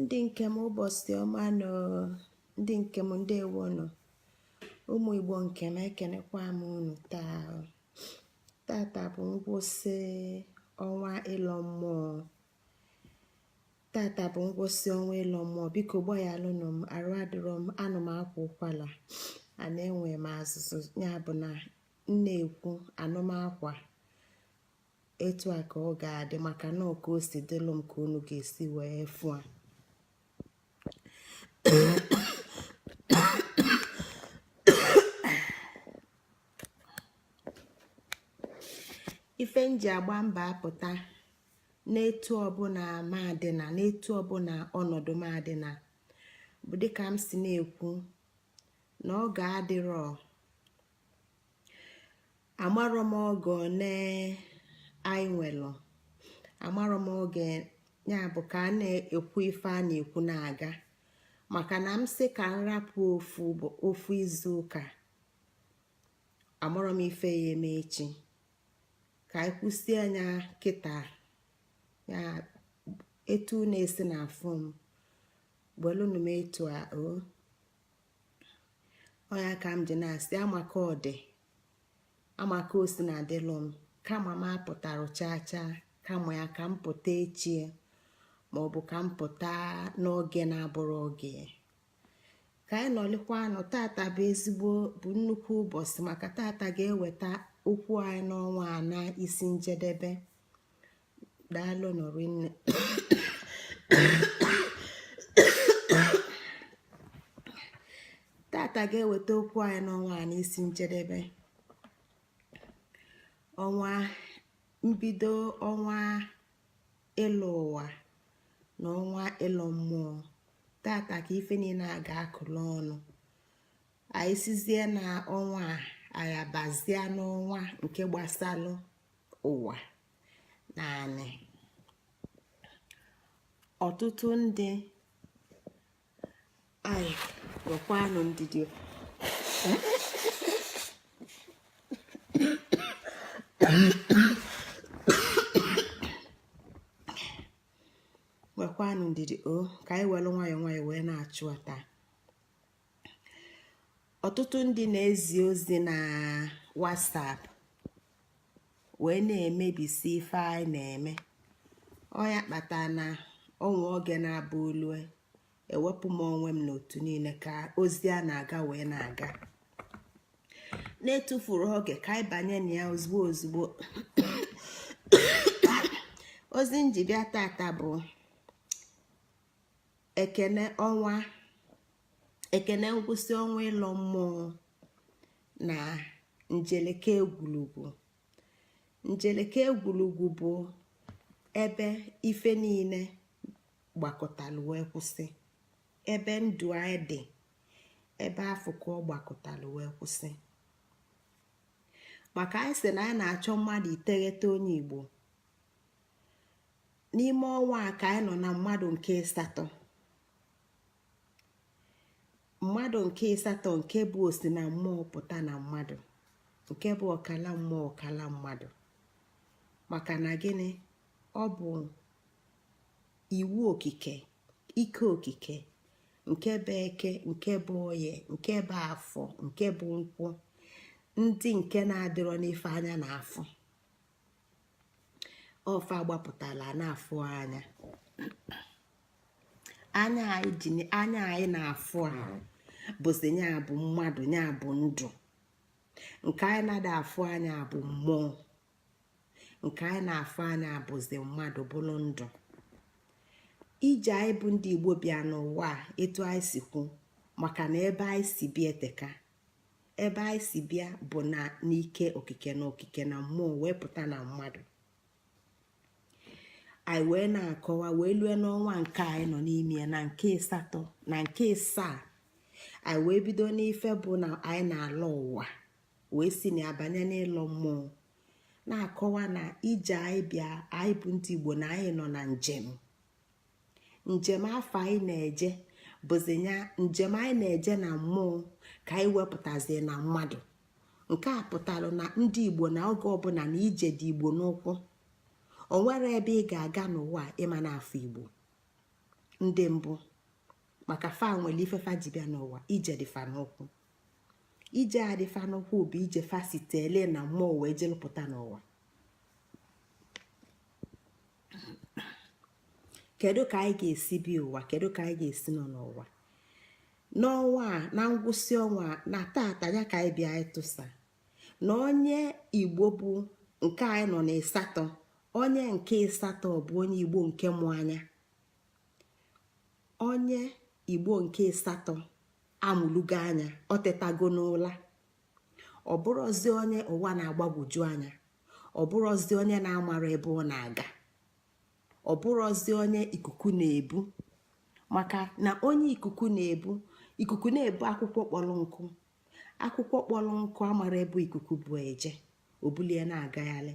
Ndị nke m, ụbọchị ọma nọ. Ndị nke m, ndewo nọ. Ụmụ Igbo nke m, ekenekwa m unu taa. Tata bụ ngwụsị ọnwa ịlọ mmụọ. Tata bụ ngwụsị ọnwa ịlọ mmụọ. Biko gbaghalụnụ m, arụ adịrọ m, anụ m akwa ụkwala, a na-enwe m azụzụ, ya bụ na m na-ekwu anụmakwa etu a ka ọ ga-adị, maka na ka o si dịlụ m ka unu ga-esi wee fụ a. Ife m ji agba mbọ apụta n'etu ọbụla ma adịna, n'etu ọbụla ọnọdụ m adịna, bụ dịka m si na-ekwu na ọ ga-adịrọ amarọ m oge one anyị nwelụ, amarọ m oge ya bụ ka a na-ekwu ife a na-ekwu na-aga, maka na m sị ka m rapụ ofu izu ụka, amarọ m ife ya eme echi. Ka anyị kwụsie anya kịta ya etu na-esi na afụ m gwelụnụ m etu a o. Ọ ya ka m ji na-asị amaka ọ dị, amaka o si na adịlụ m, kama m apụtara chaa chaa, kama ya ka m pụta echie maọbụ ka m pụta n'oge na-abụrụ oge. Ka anyị nọlikwanụ. Tata bụ ezigbo bụ nnukwu ụbọchị, maka tata ga-eweta okwu anyị n'ọnwa a na isi njedebe. Daalụ rinne. Tata ga-eweta okwu anyị n'ọnwa a n'isi njedebe. Ọnwa mbido ọnwa ịlọ ụwa na ọnwa ịlọ mmụọ, tata ka ife niile a ga-akụlụ ọnụ. Anyị sizie na ọnwa a, anyị abazie n'ọnwa nke gbasalụ ụwa na anị. Ọtụtụ ndị anyị, nwekwanụ ndidi. Nwekwanụ ndidi o, ka anyị were nwayọọ nwayọọ wee na-achụ ata. Ọtụtụ ndị na-ezi ozi na WhatsApp wee na-emebisi ife anyị na-eme. Ọ ya kpata na onwe oge na-abụ olue, ewepụ m onwe m n'otu niile ka ozi a na-aga wee na-aga. Na-etufuru oge, ka anyị banye na ya ozugbo ozugbo. Ozi m ji bịa tata bụ ekene ọnwa, ekene ngwụsị ọnwa ịlọ mmụọ na njeleke egwulugwu. Njeleke egwulugwu bụ ebe ife niile gbakọtalụ wee kwụsị, ebe ndụ anyị dị, ebe afụ ka ọ gbakọtalụ wee kwụsị. Maka anyị sị na anyị na-achọ mmadụ 9 onye Igbo n'ime ọnwa a, ka anyị nọ na mmadụ nke asatọ. Mmadụ nke asatọ nke bụ osi na mmụọ pụta na mmadụ, nke bụ ọkala mmụọ ọkala mmadụ. Maka na gịnị? Ọ bụ iwu okike, ike okike, nke bụ eke, nke bụ oye, nke bụ afọ, nke bụ nkwọ, ndị nke na-adịrọ n'ife anya na afụ ọfa gbapụtala na-afụ anya. Anya anyị ji, anya anyị na-afụ a bụzi nya bụ mmadụ, nya bụ ndụ. Nke anyị na-ada afụ anya bụ mmụọ. Nke anyị na-afụ anya bụzi mmadụ, bụrụ ndụ. Ije anyị bụ ndị Igbo bịa n'ụwa a, etu anyị si kwu, maka na ebe anyị si bịa eteka. Ebe anyị si bịa bụ na n'ike okike na okike na mmụọ wee pụta na mmadụ. Anyị wee na-akọwa wee lue n'ọnwa nke anyị nọ n'ime ya, na nke asatọ na nke asaa. Anyị wee bido n'ife bụ na anyị na-alọ ụwa, wee si na abanye n'ịlọ mmụọ, na-akọwa na ije anyị bịa, anyị bụ ndị Igbo, na anyị nọ na njem. Njem afọ anyị na-eje bụzi ya njem anyị na-eje na mmụọ ka anyị wepụtazie na mmadụ. Nke a pụtara na ndị Igbo na oge ọbụla na ije dị Igbo n'ụkwụ. O nwere ebe ị ga-aga n'ụwa ịma na-afụ Igbo ndị mbụ, maka fa nwere ife fa ji bịa n'ụwa. Ije dịfa n'ụkwụ, ije adịfa n'ụkwụ bụ ije fa sitele na mmụọ wee jelụpụta n'ụwa. Kedu ka anyị ga-esi bi ụwa? Kedu ka anyị ga-esi nọ n'ụwa n'ọnwa a, na ngwụsị ọnwa na tata ya ka anyị bịa ịtụsa na onye Igbo bụ nke anyị nọ n'ịsatọ? Onye nke ịsatọ bụ onye Igbo nke mụ anya. Onye Igbo nke ịsatọ amụlugo anya, ọ tetago n'ụla. Ọ bụrụzi onye ụwa na-agbagwoju anya, ọ bụrụzi onye na-amara ebe ọ na-aga, ọ bụrụzi onye ikuku na-ebu. Maka na onye ikuku na-ebu, ikuku na-ebu akwụkwọ kpọrọ nkụ, akwụkwọ kpọrọ nkụ amara ebe ikuku bụ eje, obulie na-agagharị.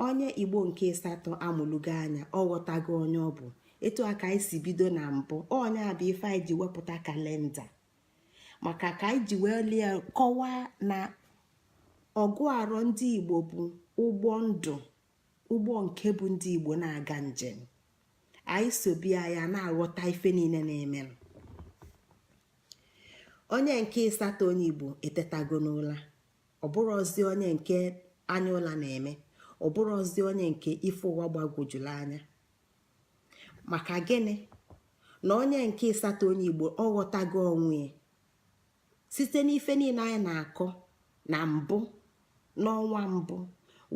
Onye Igbo nke ịsatọ amụlugo anya, ọ ghọtago onye ọ bụ. Etu a ka anyị si bido na mbụ. Onye a bụ ife anyị ji wepụta kalenda, maka ka anyị ji wee lie kọwaa na ọgụ arọ ndị Igbo bụ ụgbọ ndụ, ụgbọ nke bụ ndị Igbo na-aga njem. Anyị sobia ya na-aghọta ife niile na-emenụ. Onye nke ịsatọ, onye Igbo etetago n'ụla. Ọ bụrụzi onye nke anya ụla na-eme, ọ bụrụzi onye nke ife ụwa gbagwojuru anya. Maka gịnị? Na onye nke ịsatọ, onye Igbo, ọ ghọtago onwe ya site n'ife niile anyị na-akọ na mbụ n'ọnwa mbụ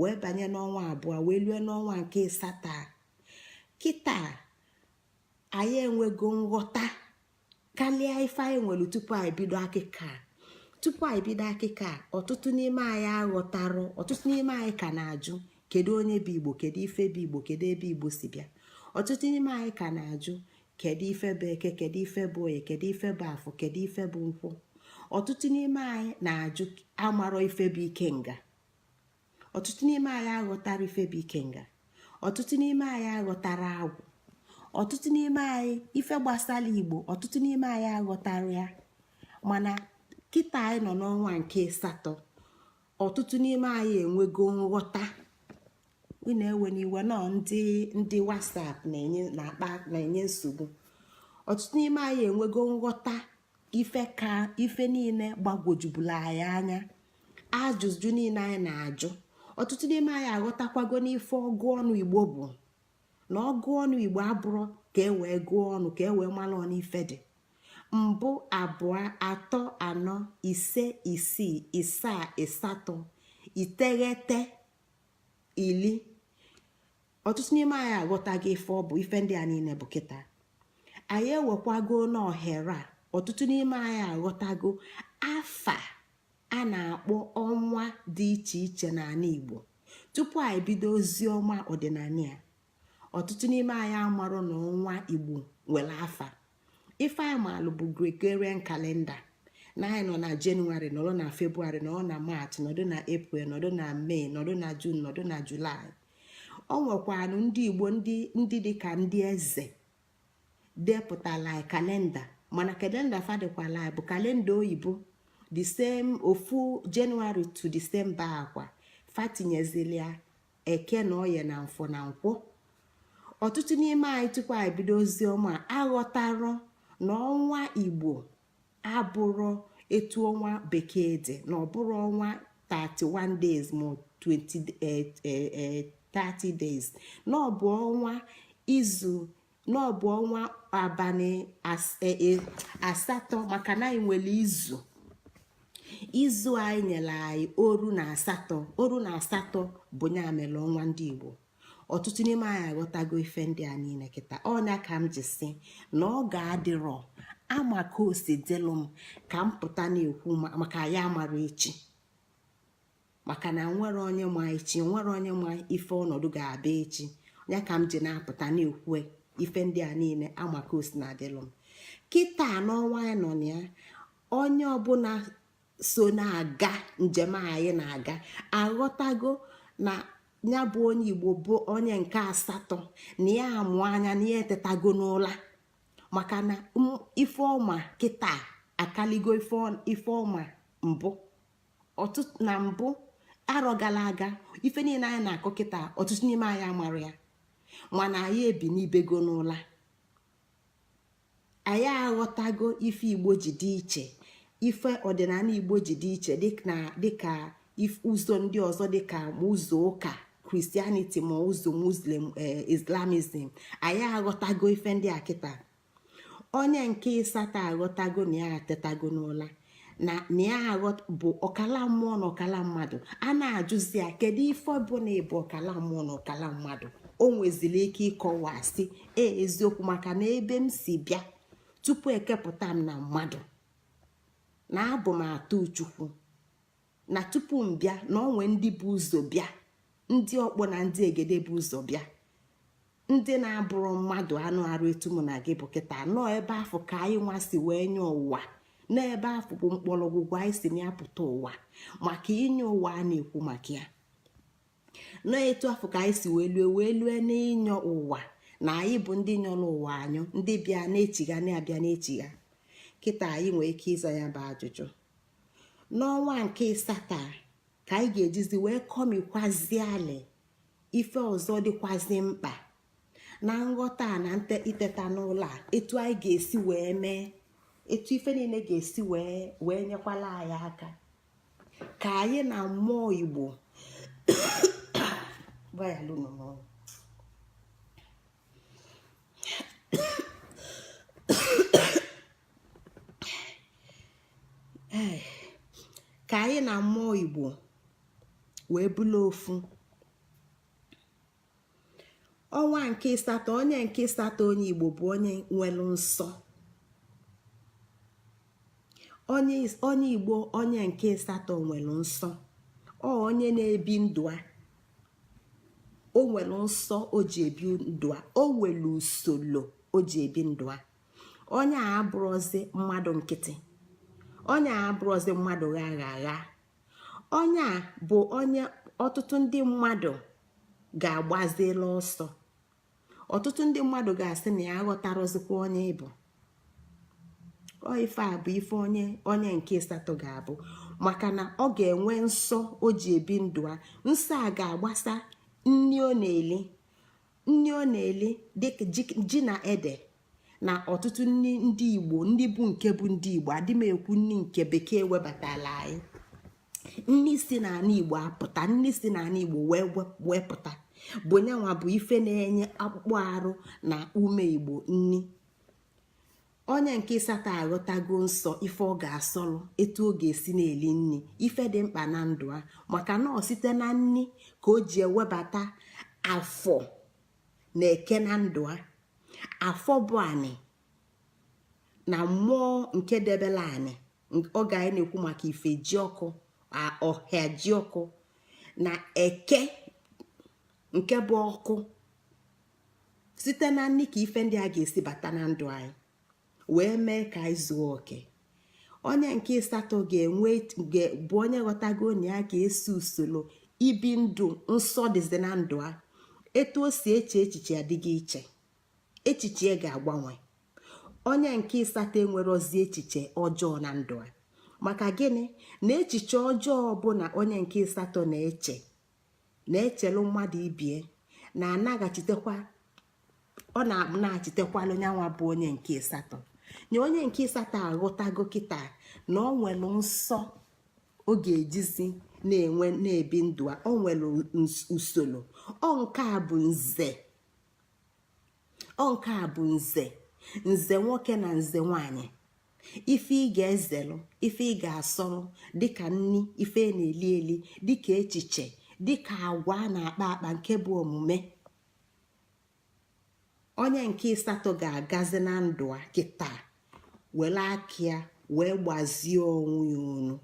wee banye n'ọnwa abụọ wee lue n'ọnwa nke ịsatọ. Kịta anyị enwego nghọta karịa ife anyị nwere tupu anyị bido akịka. Tupu anyị bido akịka, ọtụtụ n'ime anyị aghọtarụ, ọtụtụ n'ime anyị ka na-ajụ kedu onye bụ Igbo, kedu ife bụ Igbo, kedu ebe Igbo si bịa. Ọtụtụ n'ime anyị ka na-ajụ kedu ife bụ Eke, kedu ife bụ Oye, kedu ife bụ Afọ, kedu ife bụ Nkwọ. Ọtụtụ n'ime anyị na-ajụ amarọ ife bụ Ikenga. Ọtụtụ n'ime anyị aghọtara ife bụ Ikenga. Ọtụtụ n'ime anyị aghọtara agwụ. Ọtụtụ n'ime anyị, ife gbasara Igbo, ọtụtụ n'ime anyị aghọtara ya. Mana kịta anyị nọ n'ọnwa nke asatọ, ọtụtụ n'ime anyị enwego nghọta. Ị na-ewe n'iwe nọ ndị WhatsApp na-enye na-akpa na-enye nsogbu. Ọtụtụ n'ime anyị enwego nghọta ife ka ife niile gbagwojubula anyị anya, ajụjụ niile anyị na-ajụ. Ọtụtụ n'ime anyị aghọtakwago n'ife ọgụ ọnụ Igbo bụ, na ọgụ ọnụ Igbo abụrụ ka e wee gụọ ọnụ, ka e wee mara ọnụ ife dị mbụ, abụọ, atọ, anọ, ise, isii, isaa, ịsatọ, iteghete, ili. Ọtụtụ n'ime anyị aghọtago ife ọ bụ, ife ndị a niile bụ. Kịta anyị ewekwago n'ohere a, ọtụtụ n'ime anyị aghọtago afa a na-akpọ ọnwa dị iche iche n'ala Igbo. Tupu anyị bido ozi ọma ọdịnala ya, ọtụtụ n'ime anyị amarọ na ọnwa Igbo nwere afa. Ife anyị maalụ bụ Gregorian calendar, na anyị nọ na Jenụwarị, nọrọ na Febụwarị, nọrọ na Maachị, nọdụ na Eprel, nọdụ na Mee, nọdụ na Jun, nọdụ na Julaị. Ọ nwekwanụ ndị Igbo ndị dịka ndị eze depụtala anyị kalenda, mana kalenda fa dịkwala anyị bụ kalenda oyibo, the same ofu Jenụwarị to Disemba. Akwa fa tinyezili ya Eke na Oye na Nfọ na Nkwọ. Ọtụtụ n'ime anyị, tupu anyị bido ozi ọma, aghọtarọ na ọnwa Igbo abụrụ etu ọnwa bekee dị, na ọ bụrụ ọnwa 31 days ma 20 30 days, na ọ bụ ọnwa izu, na ọ bụ ọnwa abalị 8, maka na anyị nwere izu. Izu anyị nyere anyị 38. 38 bụ ya mere ọnwa ndị Igbo. Ọtụtụ n'ime anyị aghọtago ife ndị a niile kịta. Ọnya ka m ji si na ọ ga-adịrọ ama ka o si dịlụ m ka m pụta na-ekwu maka ya amara echi, maka na nwere onye ma echi, nwere onye ma ife ọnọdụ ga-abịa echi. Ya ka m ji na-apụta na-ekwu ife ndị a niile ama ka o si na-adịlụ m kịta n'ọnwa anyị nọ na ya. Onye ọbụla so na-aga njem anyị na-aga aghọtago na ya bụ onye Igbo bụ onye nke asatọ, na ya amụ anya, na ya etetago n'ụla, maka na ife ọma kịta akaligo ife ọma mbụ. Ọtụtụ na mbụ Arọ gara aga, ife niile anyị na-akọ kịta, ọtụtụ n'ime anyị amara ya, mana anyị ebi n'ibego n'ụla. Anyị aghọtago ife Igbo ji dị iche, ife ọdịnala Igbo ji dị iche, dịka ụzọ ndị ọzọ, dịka ma ụzọ ụka Christianity ma ụzọ Muslim, Islamism. Anyị aghọtago ife ndị a kịta. Onye nke ịsatọ aghọtago na ya atetago n'ụla, na ya bụ ọkala mmụọ na ọkala mmadụ. A na-ajụzi ya, kedu ife bụ na ịbụ ọkala mmụọ na ọkala mmadụ? O nwezili ike ịkọwa, sị, ee, eziokwu, maka na ebe m si bịa tupu ekepụta m na mmadụ, na abụ m atụ Chukwu, na tupu m bịa na onwe ndị bụ ụzọ bịa, ndị ọkpọ na ndị egede bụ ụzọ bịa, ndị na-abụrụ mmadụ anụ arụ etu mụ na gị bụ kịta nọọ. Ebe afọ ka anyị nwa si wee nye ụwa, n'ebe afọ bụ mkpọrọgwụgwụ anyị si na ya pụta ụwa, maka inye ụwa a na-ekwu maka ya. N'etu afọ ka anyị si wee lue, wee lue n'ịnyọ ụwa, na anyị bụ ndị nyọrọ ụwa anyụ, ndị bịa na-echigha, na-abịa na-echigha. Kịta anyị nwee ike ịza ya bụ ajụjụ. N'ọnwa nke ịsatọ ka anyị ga-ejizi wee kọmikwazie ali ife ọzọ dịkwazi mkpa na nghọta na iteta n'ụlọ a, etu anyị ga-esi wee mee, etu ife niile ga-esi wee nyekwala anyị aka ka anyị na mmụọ Igbo gbayalụnụ. Ka anyị na mmụọ Igbo wee bụlụ ofu. Ọnwa nke ịsatọ, onye nke ịsatọ, onye Igbo bụ onye nwere nsọ. Onye Igbo, onye nke ịsatọ, nwere nsọ. Ọ onye na-ebi ndụ a, o nwere nsọ o ji ebi ndụ a, o nwere usoro o ji ebi ndụ a. Onye a abụrụzi mmadụ nkịtị, onye a abụrụzi mmadụ gha agha agha. Onye a bụ onye ọtụtụ ndị mmadụ ga-agbazila ọsọ. Ọtụtụ ndị mmadụ ga-asị na ya aghọtarọzikwa onye ịbụ. Ọ ife a bụ ife onye nke ịsatọ ga-abụ, maka na ọ ga-enwe nsọ o ji ebi ndụ a. Nsọ a ga-agbasa nni ọ na-eli, nni ọ na-eli dịka ji na ede na ọtụtụ nni ndị Igbo, ndị bụ nke bụ ndị Igbo. Adị m ekwu nni nke bekee webatala anyị. Nni si n'ala Igbo apụta, nni si n'ala Igbo wee pụta, bụ nyanwa bụ ife na-enye akpụkpọ arụ na ume Igbo nni. Onye nke ịsatọ aghọtago nsọ ife ọ ga-asọlụ, etu ọ ga-esi na-eli nni, ife dị mkpa na ndụ a, maka na ọ site na nni ka o ji ewebata afọ na eke na ndụ a. Afọ bụ anị na mmụọ nke debela anị. Oge anyị na-ekwu maka ife ji ọkụ, ọhịa ji ọkụ na eke nke bụ ọkụ, site na nni ka ife ndị a ga-esi bata na ndụ anyị wee mee ka anyị zuo oke. Onye nke ịsatọ ga-enwe bụ onye ghọtago na ya ga-eso usoro ibi ndụ nsọ dịzi na ndụ a. Etu o si eche echiche adịghị iche, echiche ya ga-agbanwe. Onye nke ịsatọ enwerozi echiche ọjọọ na ndụ a. Maka gịnị? Na echiche ọjọọ bụ na onye nke ịsatọ na-eche, na-echelu mmadụ ibie, na-anaghachitekwa, ọ na-anaghachitekwala onye bụ onye nke ịsatọ. Nye onye nke ịsatọ aghọtago kịta na ọ nwere nsọ ọ ga-ejizi na-enwe na-ebi ndụ a. O nwere usoro. Ọ nke a bụ nze, ọ nke a bụ nze, nze nwoke na nze nwanyị. Ife ị ga-ezelụ, ife ị ga-asọrọ, dịka nni, ife na-eli eli, dịka echiche, dịka agwa a na-akpa akpa nke bụ omume. Onye nke ịsatọ ga-agazi na ndụ a kịta were aka ya wee gbazie onwe ya onu,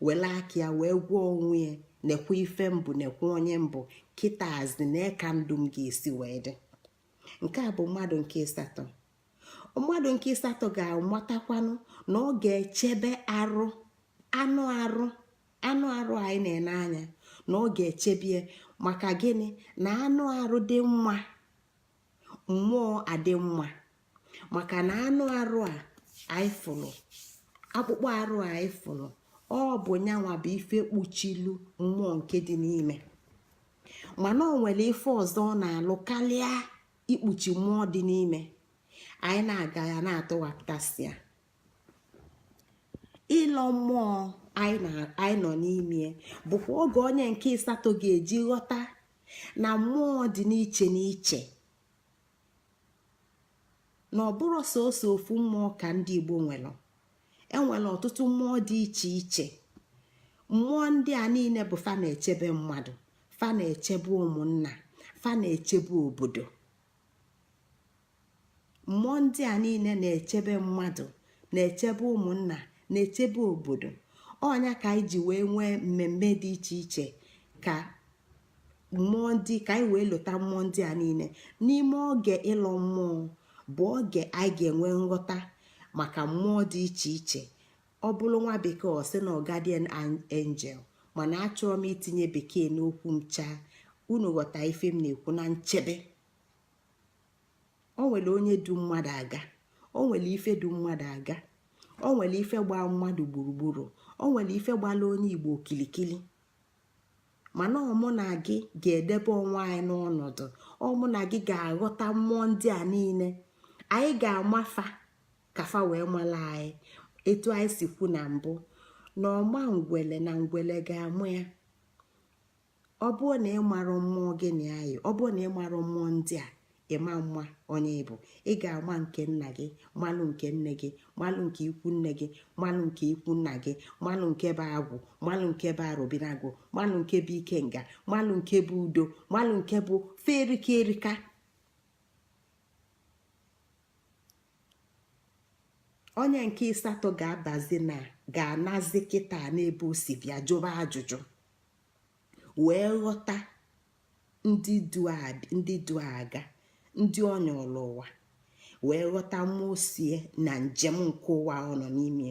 were aka ya wee gwa onwe ya, nekwa ife mbụ, nekwa onye mbụ kịta azi na ka ndụ m ga-esi wee dị. Nke a bụ mmadụ nke ịsatọ. Mmadụ nke ịsatọ ga-amatakwanụ na ọ ga-echebe arụ, anụ arụ, anụ arụ anyị na-ene anya, na ọ ga-echebie. Maka gịnị? Na anụ arụ dị mma, mmụọ adị mma. Maka na anụ arụ a anyị fụrụ, akpụkpọ arụ a anyị fụrụ, Ọ bụ nyanwa bụ ife kpuchilu mmụọ nke dị n'ime, mana ọ nwere ife ọzọ ọ na-alụ karịa ikpuchi mmụọ dị n'ime. Anyị na-aga ya na-atụwapụtasị ya. Ịlọ mmụọ anyị nọ n'ime bụkwa oge onye nke ịsatọ ga-eji ghọta na mmụọ dị n'iche n'iche, na ọ bụrọ sọsọ ofu mmụọ ka ndị Igbo nwere. Enwere ọtụtụ mmụọ dị iche iche. Mmụọ ndị a niile bụ fa na-echebe mmadụ, fa na-echebe ụmụnna, fa na-echebe obodo. Mmụọ ndị a niile na-echebe mmadụ, na-echebe ụmụnna, na-echebe obodo. Ọ nya ka anyị ji wee nwee mmemme dị iche iche ka mmụọ ndị ka anyị wee lota mmụọ ndị a niile. N'ime oge ịlọ mmụọ bụ oge anyị ga-enwe nghọta maka mmụọ dị iche iche. Ọ bụrụ nwa bekee, ọ sị na guardian angel, mana achọrọ m itinye bekee n'okwu m chaa. Unu ghọta ife m na-ekwu na nchebe. O nwere onye du mmadụ aga, o nwere ife du mmadụ aga, o nwere ife gbaa mmadụ gburugburu, o nwere ife gbala onye Igbo okilikili. Mana ọ mụ na gị ga-edebe onwe anyị n'ọnọdụ, ọ mụ na gị ga-aghọta mmụọ ndị a niile. Anyị ga-ama fa ka fa wee mala anyị. Etu anyị si kwu na mbụ na ọma ngwele na ngwele ga-amụ ya. Ọ bụrụ na ị mara mmụọ gị na anyị, ọ bụrụ na ị mara mmụọ ndị a, ịma mma onye ịbụ. Ị ga-ama nke nna gị, malụ nke nne gị, malụ nke ikwu nne gị, malụ nke ikwu nna gị, malụ nke bụ agwụ, malụ nke bụ arọbinagụ, malụ nke bụ ikenga, malụ nke bụ udo, malụ nke bụ ferika erika. Onye nke ịsatọ ga-abazi na ga-anazi kịta n'ebe o si bịa jụba ajụjụ wee ghọta ndị du aga, ndị onye ụlọ ụwa, wee ghọta mmụọ sie na njem nke ụwa ọ nọ n'ime.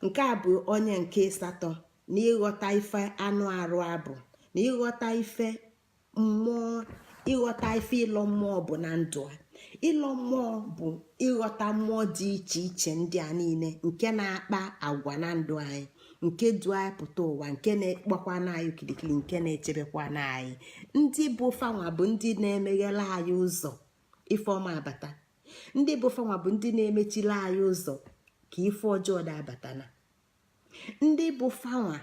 Nke a bụ onye nke asatọ na ịghọta ife anụ arụ abụ, na ịghọta ife mmụọ, ịghọta ife ịlọ mmụọ bụ na ndụ a. Ịlọ mmụọ bụ ịghọta mmụọ dị iche iche ndị a niile nke na-akpa agwa na ndụ anyị, nke du anyị pụta ụwa, nke na-akpakwa anyị okirikiri, nke na-echebekwa anyị. Ndị bụ fanwa bụ ndị na-emeghela anyị ụzọ ife ọma abata. Ndị bụ fanwa bụ ndị na-emechila anyị ụzọ ka ife ọjọọ da abatana. Ndị bụ fanwa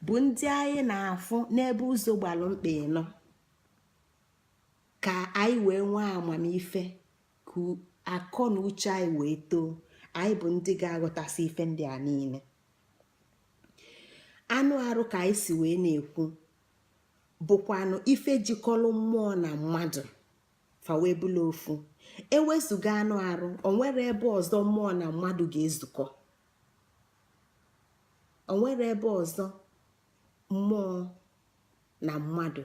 bụ ndị anyị na-afụ n'ebe ụzọ gbalụ mkpa ịnọ ka anyị wee nwee amamife, ka akọ na uche anyị wee too. Anyị bụ ndị ga-aghọtasị ife ndị a niile. Anụ arụ ka anyị si wee na-ekwu bụkwanụ ife jikọrọ mmụọ na mmadụ fa wee bụlụ ofu. Ewezuga anụ arụ, o nwere ebe ọzọ mmụọ na mmadụ ga-ezukọ? O nwere ebe ọzọ mmụọ na mmadụ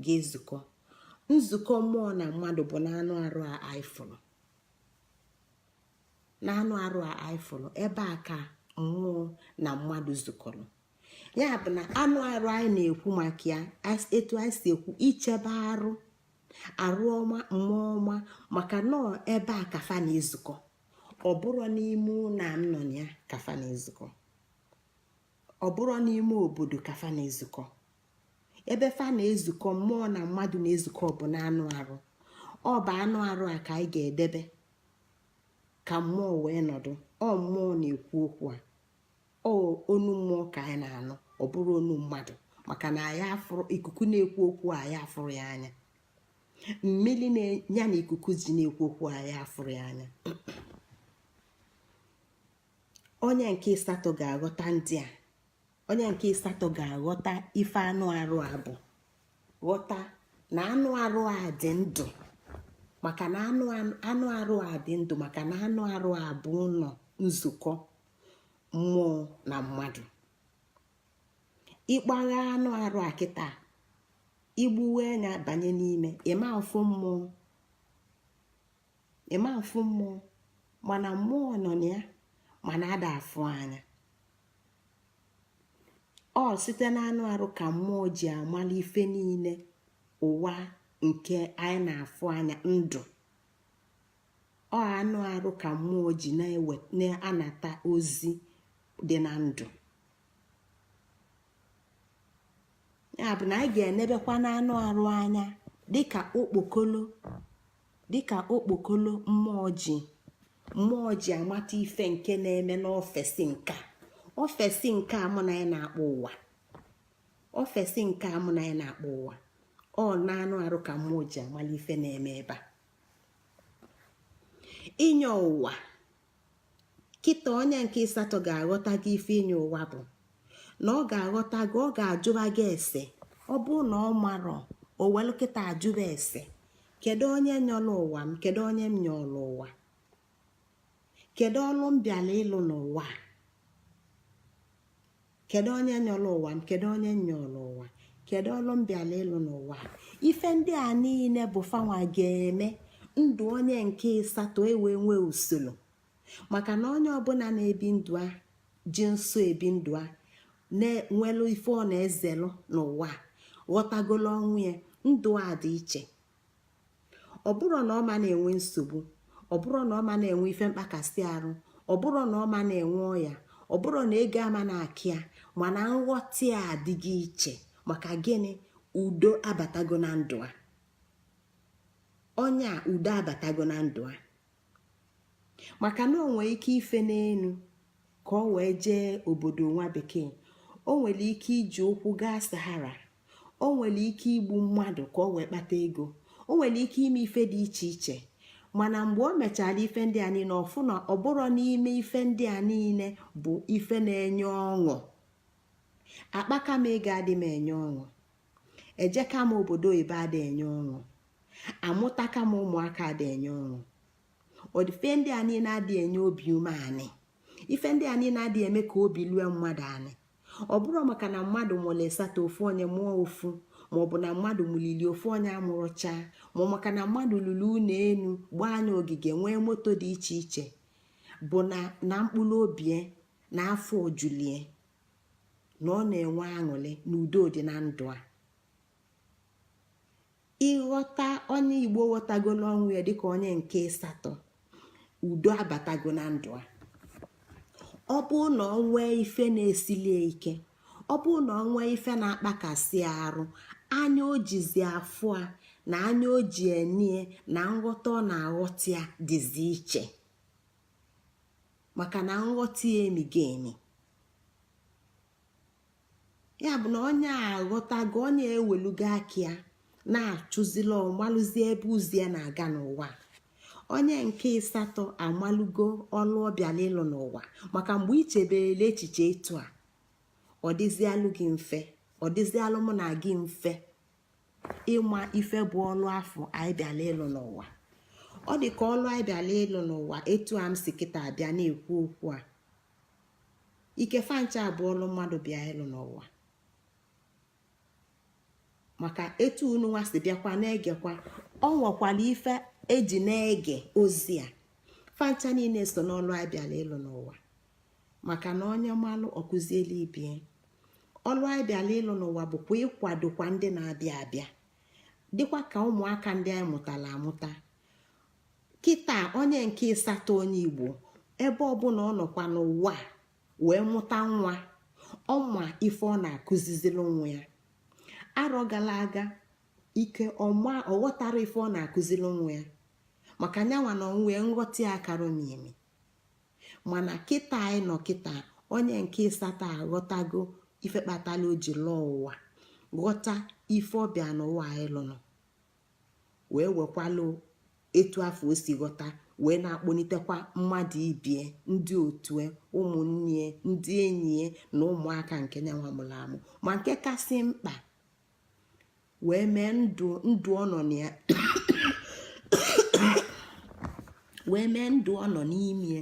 ga-ezukọ? Nzukọ mmụọ na mmadụ bụ na anụ arụ a anyị fụrụ, na anụ arụ a anyị fụrụ ebe a ka mmụọ na mmadụ zukọrọ. Ya bụ na anụ arụ anyị na-ekwu maka ya, etu anyị si ekwu ichebe arụ, arụ ọma, mmụọ ọma, maka na ọ ebe a ka fa na-ezukọ. Ọ bụrọ n'ime ụlọ m nọ na ya ka fa na-ezukọ, ọ bụrọ n'ime obodo ka fa na-ezukọ. Ebe fa na-ezukọ, mmụọ na mmadụ na-ezukọ, bụ na anụ arụ. Ọ bụ anụ arụ a ka anyị ga-edebe ka mmụọ wee nọdụ. Ọ mmụọ na-ekwu okwu a, ọ onu mmụọ ka anyị na-anụ, ọ bụrọ onu mmadụ, maka na anyị afụrọ ikuku na-ekwu okwu, anyị afụrọ ya anya. Mmiri ya na ikuku ji na-ekwu okwu, anyị afụrọ ya anya. Onye nke ịsatọ ga-aghọta ndị a. Onye nke ịsatọ ga-aghọta ife anụ arụ a bụ, ghọta na anụ arụ a dị ndụ, maka na anụ arụ a dị ndụ, maka na anụ arụ a bụ ụlọ nzukọ mmụọ na mmadụ. Ịkpagha anụ arụ a kịta, igbuwe anya banye n'ime, ịma afụ mmụọ. Ịma mfụ mmụọ, mana mmụọ nọ na ya, mana ada afụ anya. Ọ site n'anụ arụ ka mmụọ ji amala ife niile ụwa nke anyị na-afụ anya, ndụ. Ọ anụ arụ ka mmụọ ji na-anata ozi dị na ndụ. Ya bụ na anyị ga-enebekwa n'anụ arụ anya dịka okpokolo, dịka okpokolo mmụọ ji amata ife nke na-eme n'ofesi nke ofesi nke a mụ na anyị na-akpọ ụwa, ofesi nke a mụ na anyị na-akpọ ụwa. Ọ na-anụ arụ ka mmụọ ji amala ife na-eme ebe a. Inye ụwa kịta, onye nke ịsatọ ga-aghọta gị ife inye ụwa bụ na ọ ga-aghọta gị, ọ ga-ajụba gị ese. Ọ bụ na ọ marọ, o welu kịta ajụba ese: kedu onye nyọrọ ụwa m? Kedu onye m nyọrọ ụwa? Kedu ọlụ m bịala ịlụ n'ụwa? Kedu onye nyọrọ ụwa m? Kedu onye m nyọrọ ụwa? Kedu ọlụ m bịala ịlụ n'ụwa? Ife ndị a niile bụ fanwa ga-eme ndụ onye nke ịsatọ ewee nwee usoro, maka na onye ọbụla na-ebi ndụ a ji nso ebi ndụ a na-enwelu ife ọ na-ezelụ n'ụwa, ghọtagolo ọnwụ ya, ndụ a dị iche. Ọ bụrụ na ọma na-enwe nsogbu, ọ bụrụ na ọma na-enwe ife mkpakasị arụ, ọ bụrụ na ọma na-enwe ọya, ọ bụrụ na ego ama na-akị ya, mana nghọta ya adịghị iche. Maka gịnị? Udo abatago na ndụ a. Onye a, udo abatago na ndụ a, maka na o nwee ike ife n'elu ka ọ wee jee obodo nwa bekee, o nwere ike iji ụkwụ gaa Sahara, o nwere ike igbu mmadụ ka ọ wee kpata ego, o nwere ike ime ife dị iche iche. Mana mgbe o mechara ife ndị a niile, ọfụ na ọ bụrụ n'ime ife ndị a niile bụ ife na-enye ọṅụ. Akpaka m ego adị m enye ọṅụ, ejeka m obodo oyibo adị enye ọṅụ, amụtaka m ụmụaka adị enye ọṅụ. Ife ndị a niile adị enye obi umeanị, ife ndị a niile adị eme ka obi lue mmadụ anị. Ọ bụrụ maka na mmadụ mụrụ ịsatọ, ofu onye mụọ ofu, maọbụ na mmadụ mụlili ofu onye amụrụchaa, ma maka na mmadụ lụrụ ụlọ elu, gbaa anya ogige, nwee moto dị iche iche, bụ na na mkpụrụ obi na afọ ojulie, na ọ na-enwe aṅụrị na udo dị na ndụ a. Ịghọta, onye Igbo ghọtagolo ọnwụ ya dịka onye nke ịsatọ, udo abatago na ndụ a. Ọ bụ na ọ nwee ife na-esilie ike, ọ bụ na ọ nwee ife na-akpakasị arụ, anya o jizi afụ a na anya o ji enie na nghọta ọ na-aghọta ya dịzi iche, maka na nghọta ya emigo emi. Ya bụ na onye a aghọtago, onye ewelugo aka ya na-achụzila, ọmalụzie ebe ụzọ ya na-aga n'ụwa. Onye nke ịsatọ amalụgo ọlụ ọbịala ịlụ n'ụwa, maka mgbe icheberele echiche etu a, ọ dịzialụ gị mfe, ọ dịzialụ mụ na gị mfe ịma ife bụ ọlụ afọ anyị bịala ịlụ n'ụwa. Ọ dị ka ọlụ anyị bịala ịlụ n'ụwa etu a m si kịta abịa na-ekwu okwu a, ike fancha abụọ ọlụ mmadụ bịa ịlụ n'ụwa, maka etu unu nwa si bịakwa na-egekwa, ọ nwekwara ife eji na-ege ozi a. Fancha niile so n'ọlụ anyị bịala ịlụ n'ụwa, maka na onye malụ ọkụziela ibie. Ọlụ anyị bịala ịlụ n'ụwa bụkwa ịkwadokwa ndị na-abịa abịa, dịkwa ka ụmụaka ndị anyị mụtara amụta kịta. Onye nke ịsatọ, onye Igbo, ebe ọbụla ọ nọkwa n'ụwa wee mụta nwa, ọma ife ọ na-akụzizili nwa ya. Arọ gara aga, ike ọma ọ ghọtara ife ọ na-akụzili nwa ya, maka nyanwa na onwe ya nghọta ya akara omimi. Mana kịta anyị nọ kịta, onye nke ịsatọ aghọtago ife kpatara o ji lụọ ụwa, ghọta ife ọbịa n'ụwa anyị lụnụ, wee wekwalụ etu afọ o si ghọta wee na-akpọnitekwa mmadụ ibie, ndị otu, ụmụnne, ndị enyi na ụmụaka nke nyanwa mụrụ amụ. Ma nke kasị mkpa, wee mee ndụ ndụ ọ nọ na ya, wee mee ndụ ọ nọ n'ime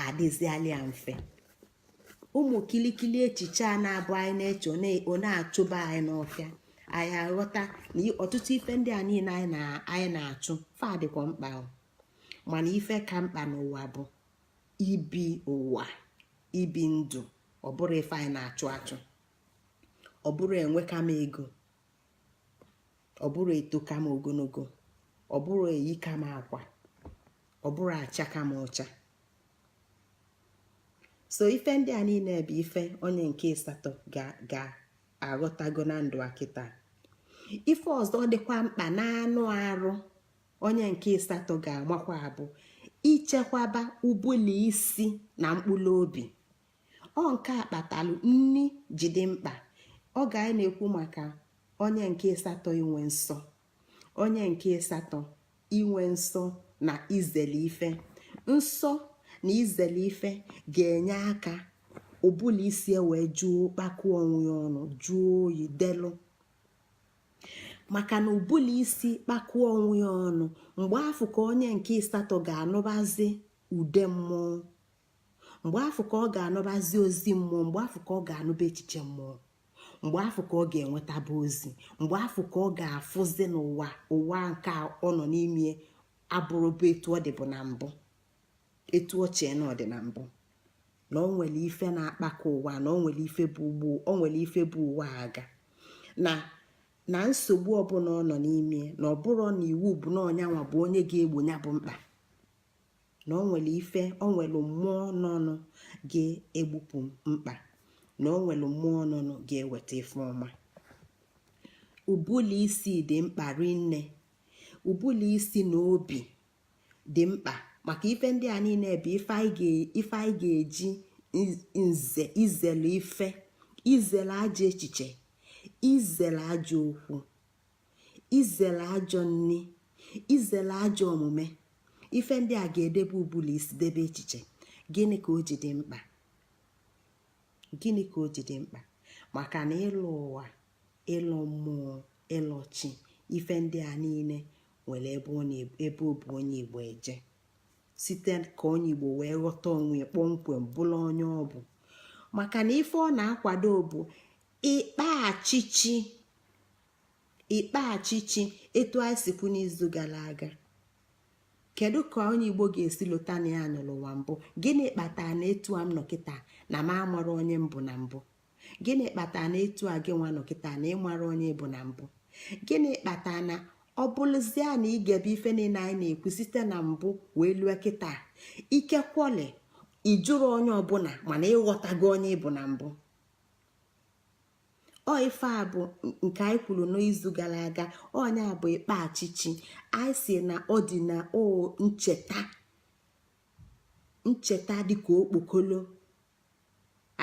adịziala ya mfe. Ụmụ kilikili echiche a na-abụ anyị na-eche, ọ na-achụba anyị n'ọfịa. Anyị aghọta na ọtụtụ ife ndị a niile anyị na-achụ fa dịkwa mkpa. Mana ife ka mkpa n'ụwa bụ ibi ụwa, ibi ndụ. Ọ bụrụ ife anyị na-achụ achụ, ọ bụrụ enwe kama ego, ọ bụrụ eto kama ogologo, ọ bụrụ eyi kama akwa, ọ bụrụ acha kama ọcha. So ife ndị a niile bụ ife onye nke asatọ ga-aghọtago na ndụ a kịta. Ife ọzọ dịkwa mkpa na anụ arụ onye nke asatọ ga-amakwa bụ ichekwaba ụbụlụ isi na mkpụrụ obi. Ọ nke a kpatalụ nni ji dị mkpa. Oge anyị na-ekwu maka onye nke asatọ inwe nsọ, onye nke asatọ inwe nsọ na izele ife nsọ na izele ife ga-enye aka ụbụlụ isi wee jụọ, kpakụọ onwe ya ọnụ, jụọ oyi delụ. Maka na ụbụlụ isi kpakụọ onwe ya ọnụ, mgbe afụ ka onye nke asatọ ga-anụbazi ude mmụọ, mgbe afụ ka ọ ga-anụbazi ozi mmụọ, mgbe afụ ka ọ ga-anụba echiche mmụọ, mgbe afụ ka ọ ga-enwetaba ozi, mgbe afụ ka ọ ga-afụzi n'ụwa. Ụwa nke ọ nọ n'ime abụrụbụ etu ọ dịbụ na mbụ, etu ọ chee na ọ dị na mbụ, na ọ nwere ife na-akpakọ ụwa, na ọ nwere ife bụ ugbo, ọ nwere ife bụ ụwa aga na na nsogbu ọbụla ọ nọ n'ime, na ọ bụrụ na iwu bụ na ọnyanwa bụ onye ga-egbo ya bụ mkpa, na ọ nwere ife, ọ nwere mmụọ nọnụ ga-egbupụ mkpa, na ọ nwere mmụọ nọnụ ga-eweta ife ọma. Ụbụlụ isi dị mkpa rinne. Ụbụlụ isi na obi dị mkpa, maka ife ndị a niile bụ ife anyị ga-eji nze izelu ife, izele ajọ echiche, izele ajọ okwu, izele ajọ nni, izele ajọ omume. Ife ndị a ga-edebe ụbụlụ isi, debe echiche. Gịnị ka o ji dị mkpa? Gịnị ka o ji dị mkpa? Maka na ịlụ ụwa, ịlụ mmụọ, ịlụ chi, ife ndị a niile nwere ebe ọ bụ onye Igbo eje, site ka onye Igbo wee ghọta onwe ya kpọmkwem, bụrụ onye ọ bụ. Maka na ife ọ na-akwado bụ ịkpachichi, ịkpachichi etu anyị si kwu n'izu gara aga. Kedu ka onye Igbo ga-esi lụta na ya nụrụ ụwa mbụ? Gịnị kpatara na etu a m nọ kịta na m amara onye mbụ na mbụ? Gịnị kpatara na etu a gị nwa nọ kịta na ịmara onye bụ na mbụ? Gịnị kpatara na ọ bụrụzie na ị ga-ebe ife niile anyị na-ekwu site na mbụ wee lue kịta, ikekwọli ijụrụ onye ọbụla, mana ịghọtago onye ịbụ na mbụ? Ọ ife a bụ nke anyị kwuru n'izu gara aga. Onye a bụ ịkpa achịchị. Anyị si na ọ dị na o ncheta, ncheta dịka okpokolo.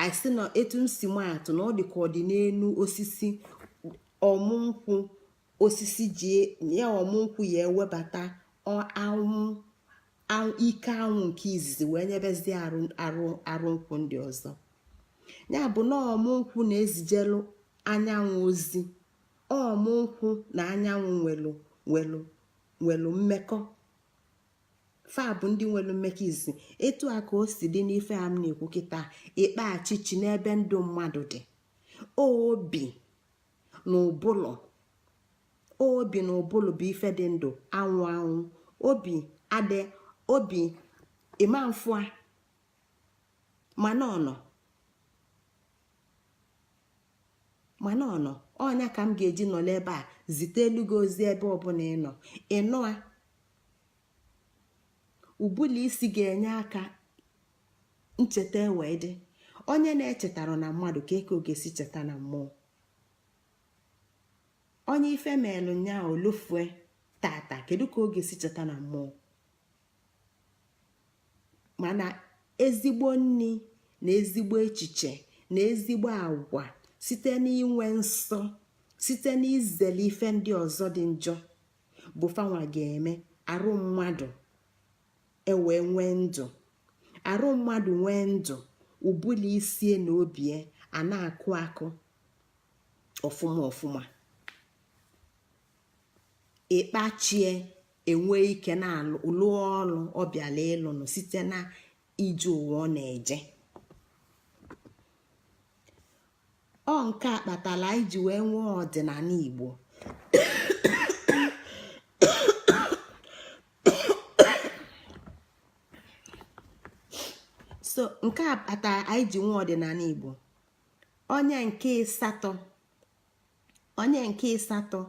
Anyị si na etu m si maatụ na ọ dị ka ọ dị n'elu osisi ọmụ nkwụ, osisi ji ya ọmụ nkwụ ya ewebata anwụ, ike anwụ nke izizi wee nyebezie arụ arụ arụ nkwụ ndị ọzọ. Ya bụ na ọmụ nkwụ na-ezijelu anyanwụ ozi. Ọmụ nkwụ na anyanwụ nwelu nwelu nwelu mmekọ. Fa bụ ndị nwelu mmekọ izizi. Etu a ka o si dị n'ife a m na-ekwu kịta, ịkpa achịchị n'ebe ndụ mmadụ dị. Obi na ụbụlụ, obi na ụbụlụ bụ ife dị ndụ anwụ anwụ. Obi adị, obi ịma mfụa, mana ọnọ, mana ọnọ ọnya ka m ga-eji nọrọ ebe a zite elu gị ozi. Ebe ọbụla ị nọ, ịnụa ụbụlụ isi ga-enye aka ncheta wee dị. Onye na-echetara na mmadụ ka eke ga-esi cheta na mmụọ? Onye ife meelụ nya olufue tata, kedu ka ọ ga-esi cheta na mmụọ? Mana ezigbo nni na ezigbo echiche na ezigbo agwa, site n'inwe nsọ, site n'izele ife ndị ọzọ dị njọ, bụ fanwa ga-eme arụ mmadụ ewee nwee ndụ. Arụ mmadụ nwee ndụ, ụbụlụ isie na obie a na-akụ akụ ọfụma ọfụma, ịkpachie enwe ike na-alụ lụọ ọrụ ọ bịala ịlụnụ site na ije ụwa ọ na-eje. Ọ nke a kpatara anyị ji wee nwee ọdịnala Igbo. So nke a kpatara anyị ji nwee ọdịnala Igbo. Onye nke ịsatọ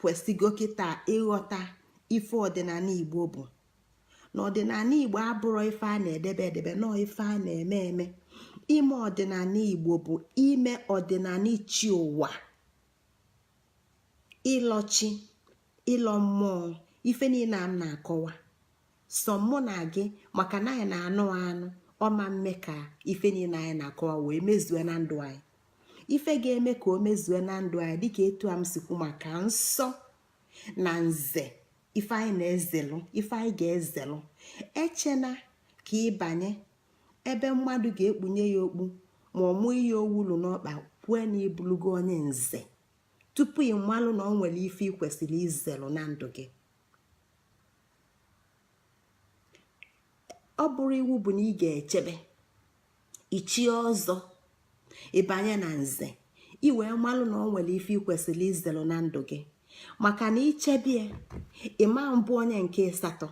kwesịgo kịta ịghọta ife ọdịnala Igbo bụ na ọdịnala Igbo abụrụ ife a na-edebe edebe, nọọ ife a na-eme eme. Ime ọdịnala Igbo bụ ime ọdịnala chi ụwa, ịlọchi, ịlọ mmụọ. Ife niile a m na-akọwa sọ mụ na gị, maka na anyị na-anụ anụ ọma mme ka ife niile anyị na-akọwa wee mezue na ndụ anyị. Ife ga-eme ka o mezue na ndụ anyị, dịka etu a m sikwu maka nsọ na nze, ife anyị na-ezelụ, ife anyị ga-ezelụ. Echena ka ịbanye ebe mmadụ ga-ekpunye ya okpu ma ọ mụ ihe owulu n'ọkpa kwue na ibulugo onye nze tupu ị malụ na ọ nwere ife ị kwesịrị izelụ na ndụ gị. Ọ bụrụ iwu bụ na ị ga-echebe ichie ọzọ, ịbanye na nze, ị wee malụ na ọ nwere ife ị kwesịrị izelụ na ndụ gị, maka na ichebie ịma mbụ onye nke ịsatọ.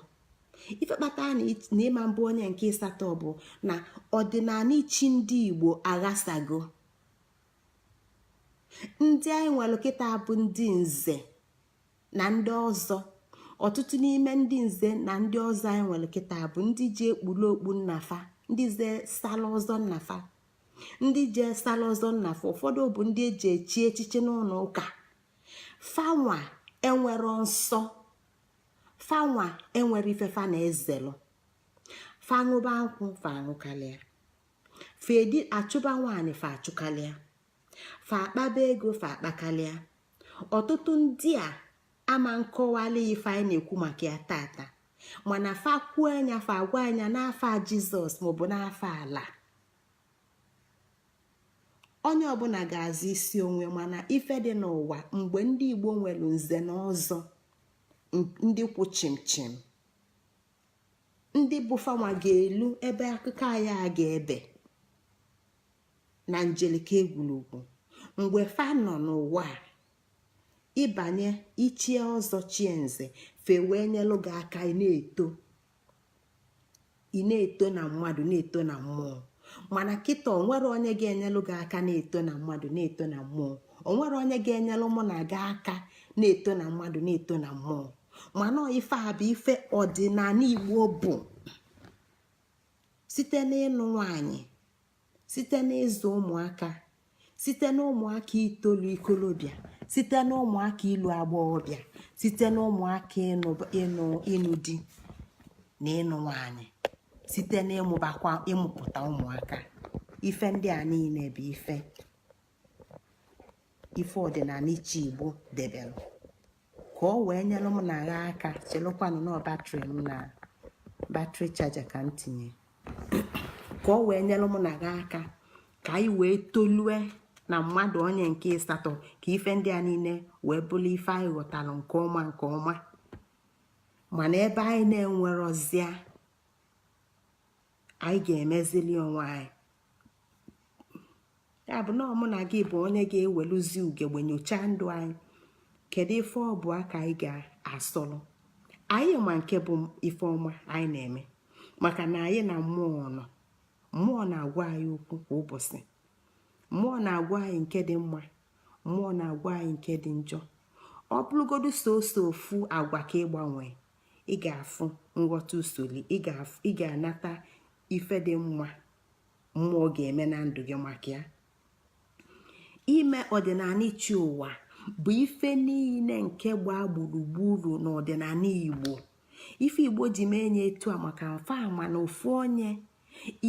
Ife kpatara na ịma mbụ onye nke ịsatọ bụ na ọdịnala ichi ndị Igbo aghasago. Ndị anyị nwere kịta bụ ndị nze na ndị ọzọ. Ọtụtụ n'ime ndị nze na ndị ọzọ anyị nwere kịta bụ ndị ji ekpulu okpu nnafa, ndị ze sala ọzọ nnafa, ndị ji sala ọzọ nnafa. Ụfọdụ bụ ndị eji echi echichi n'ụlọ ụka. Fanwa enwero nsọ, fanwa enwere ife fa na-ezelụ. Fa ṅụba nkwụ, fa aṅụkalịa. Fa edi achụba nwaanyị, fa achụkalịa. Fa akpaba ego, fa akpakalịa. Ọtụtụ ndị a ama nkọwali ife anyị na-ekwu maka ya tata, mana fa kwuo anya, fa agwa anya n'afa Jizọs maọbụ n'afa ala. Onye ọbụla ga-azụ isi onwe. Mana ife dị n'ụwa, mgbe ndị Igbo nwere nze na ọzọ, ndị kwụ chimchim, ndị bụ fanwa ga-elu ebe akụkọ anyị a ga-ebe na njelike egwurugwu. Mgbe fa nọ n'ụwa a, ịbanye ichie ọzọ, chie nze, fe wee nyelụ gị aka, ị na-eto, ị na-eto na mmadụ, na-eto na mmụọ. Mana kịta, onwere onye ga-enyelụ gị aka na-eto na mmadụ, na-eto na mmụọ. Onwere onye ga-enyelụ mụ na gị aka na-eto na mmadụ, na-eto na mmụọ. Mana ife a bụ ife ọdịnala Igbo bụ site n'ịnụ nwanyị, site n'ịzụ ụmụaka, site na ụmụaka itolu ikolobịa, site na ụmụaka ịlụ agbọghọbịa, site na ụmụaka ịnụ ịnụ di na ịnụ nwanyị, site na ịmụbakwa, ịmụpụta ụmụaka. Ife ndị a niile bụ ife ọdịnala iche Igbo debere ka ọ wee nyere m na agha aka. Chelụkwanụ na battery m na battery charger ka m tinye, ka ọ wee nyere m na agha aka ka anyị wee tolue na mmadụ onye nke ịsatọ, ka ife ndị a niile wee bụrụ ife anyị ghọtara nke ọma nke ọma. Mana ebe anyị na-enwerọzịa, anyị ga-emezili onwe anyị. Ya bụ na mụ na gị bụ onye ga-eweluzi ugegbe nyochaa ndụ anyị. Kedu ife ọ bụ aka anyị ga-asọlụ anyị ma nke bụ ife ọma anyị na-eme? Maka na anyị na mmụọ nọ, mmụọ na-agwa anyị okwu kwa ụbọchị. Mmụọ na-agwa anyị nke dị mma, mmụọ na-agwa anyị nke dị njọ. Ọ bụrụgodu soso ofu agwa ka ịgbanwe, ị ga-afụ nghọta usoro, ị ga-anata ife dị mma mmụọ ga-eme na ndụ gị. Maka ya, ime ọdịnala ichi ụwa bụ ife niile nke gbaa gburugburu n'ọdịnala Igbo. Ife Igbo ji mee nye etu a maka mfa ama na ofu onye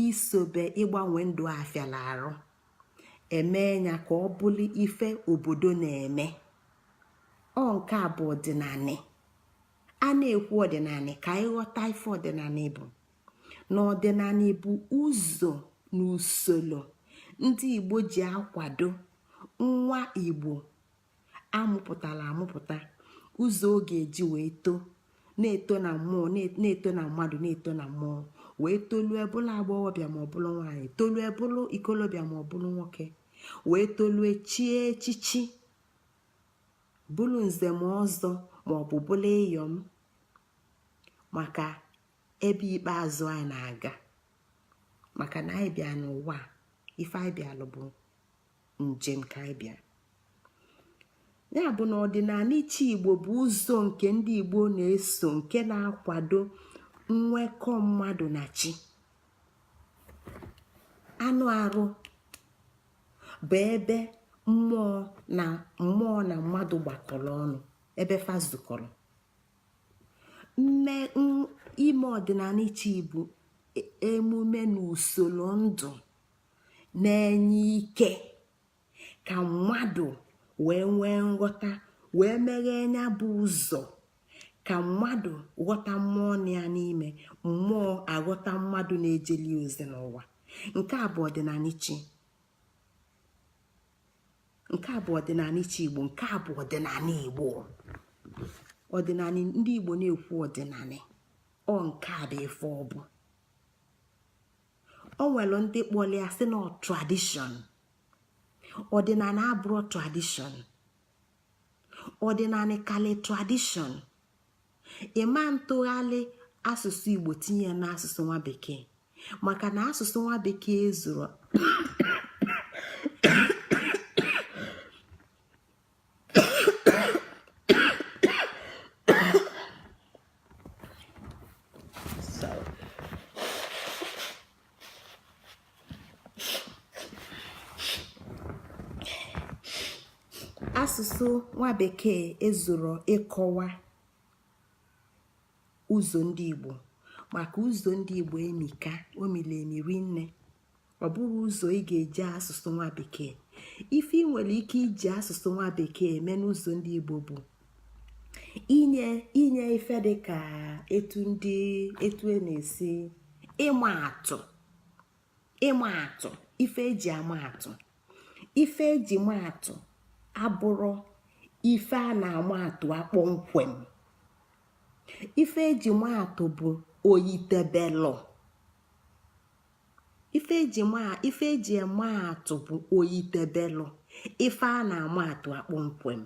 isobe ịgbanwe ndụ afiala arụ eme ya ka ọ bụrụ ife obodo na-eme. Ọ nke a bụ ọdịnala a na-ekwu. Ọdịnala, ka anyị ghọta ife ọdịnala bụ. Na ọdịnala bụ ụzọ na usoro ndị Igbo ji akwado nwa Igbo amụpụtara amụpụta, ụzọ ọ ga-eji wee too, na-eto na mmụọ, na-eto na mmadụ, na-eto na mmụọ, wee tolue bụrụ agbọghọbịa ma ọ bụrụ nwaanyị, tolue bụrụ ikolobịa ma ọ bụrụ nwoke, wee tolue chie echichi, bụrụ nze ma ọzọ ma ọ bụ bụrụ ịyọm, maka ebe ikpeazụ anyị na-aga. Maka na anyị bịa n'ụwa, ife anyị bịalụ bụ njem ka anyị bịa. Ya bụ na ọdịnala chi Igbo bụ ụzọ nke ndị Igbo na-eso, nke na-akwado nwekọ mmadụ na chi. Anụ arụ bụ ebe mmụọ na mmụọ na mmadụ gbakọrọ ọnụ, ebe fa zukọrọ. Mme ime ọdịnala chi bụ emume na usoro ndụ na-enye ike ka mmadụ wee nwee nghọta, wee meghee nya bụ ụzọ ka mmadụ ghọta mmụọ na ya n'ime, mmụọ aghọta mmadụ na-ejeli ozi n'ụwa. Nke a bụ ọdịnala chi. Nke a bụ ọdịnala chi Igbo. Nke a bụ ọdịnala Igbo. Ọdịnala ndị Igbo na-ekwu ọdịnala ọ, nke a bụ ife ọ bụ. O nwere ndị kpọrọ ya sị na tradition. Ọdịnala abụrụ tradition. Ọdịnala kali tradition. Ịma ntụgharị asụsụ Igbo tinye ya n'asụsụ nwa bekee, maka na asụsụ nwa bekee zuru. So asụsụ nwa bekee ezuru ịkọwa ụzọ ndị Igbo, maka ụzọ ndị Igbo emika, o mili emi rinne. Ọ bụrụ ụzọ ị ga-eji asụsụ nwa bekee, ife ị nwere ike iji asụsụ nwa bekee eme n'ụzọ ndị Igbo bụ inye ife dị ka etu ndị etu e na-esi ịma atụ, ịma atụ, ife eji ama atụ. Ife eji ma atụ abụrụ ife a na-ama atụ akpọmkwem. Ife eji ma atụ bụ oyitebelụ. Ife eji eme atụ bụ oyitebelụ ife a na-ama atụ akpọmkwem.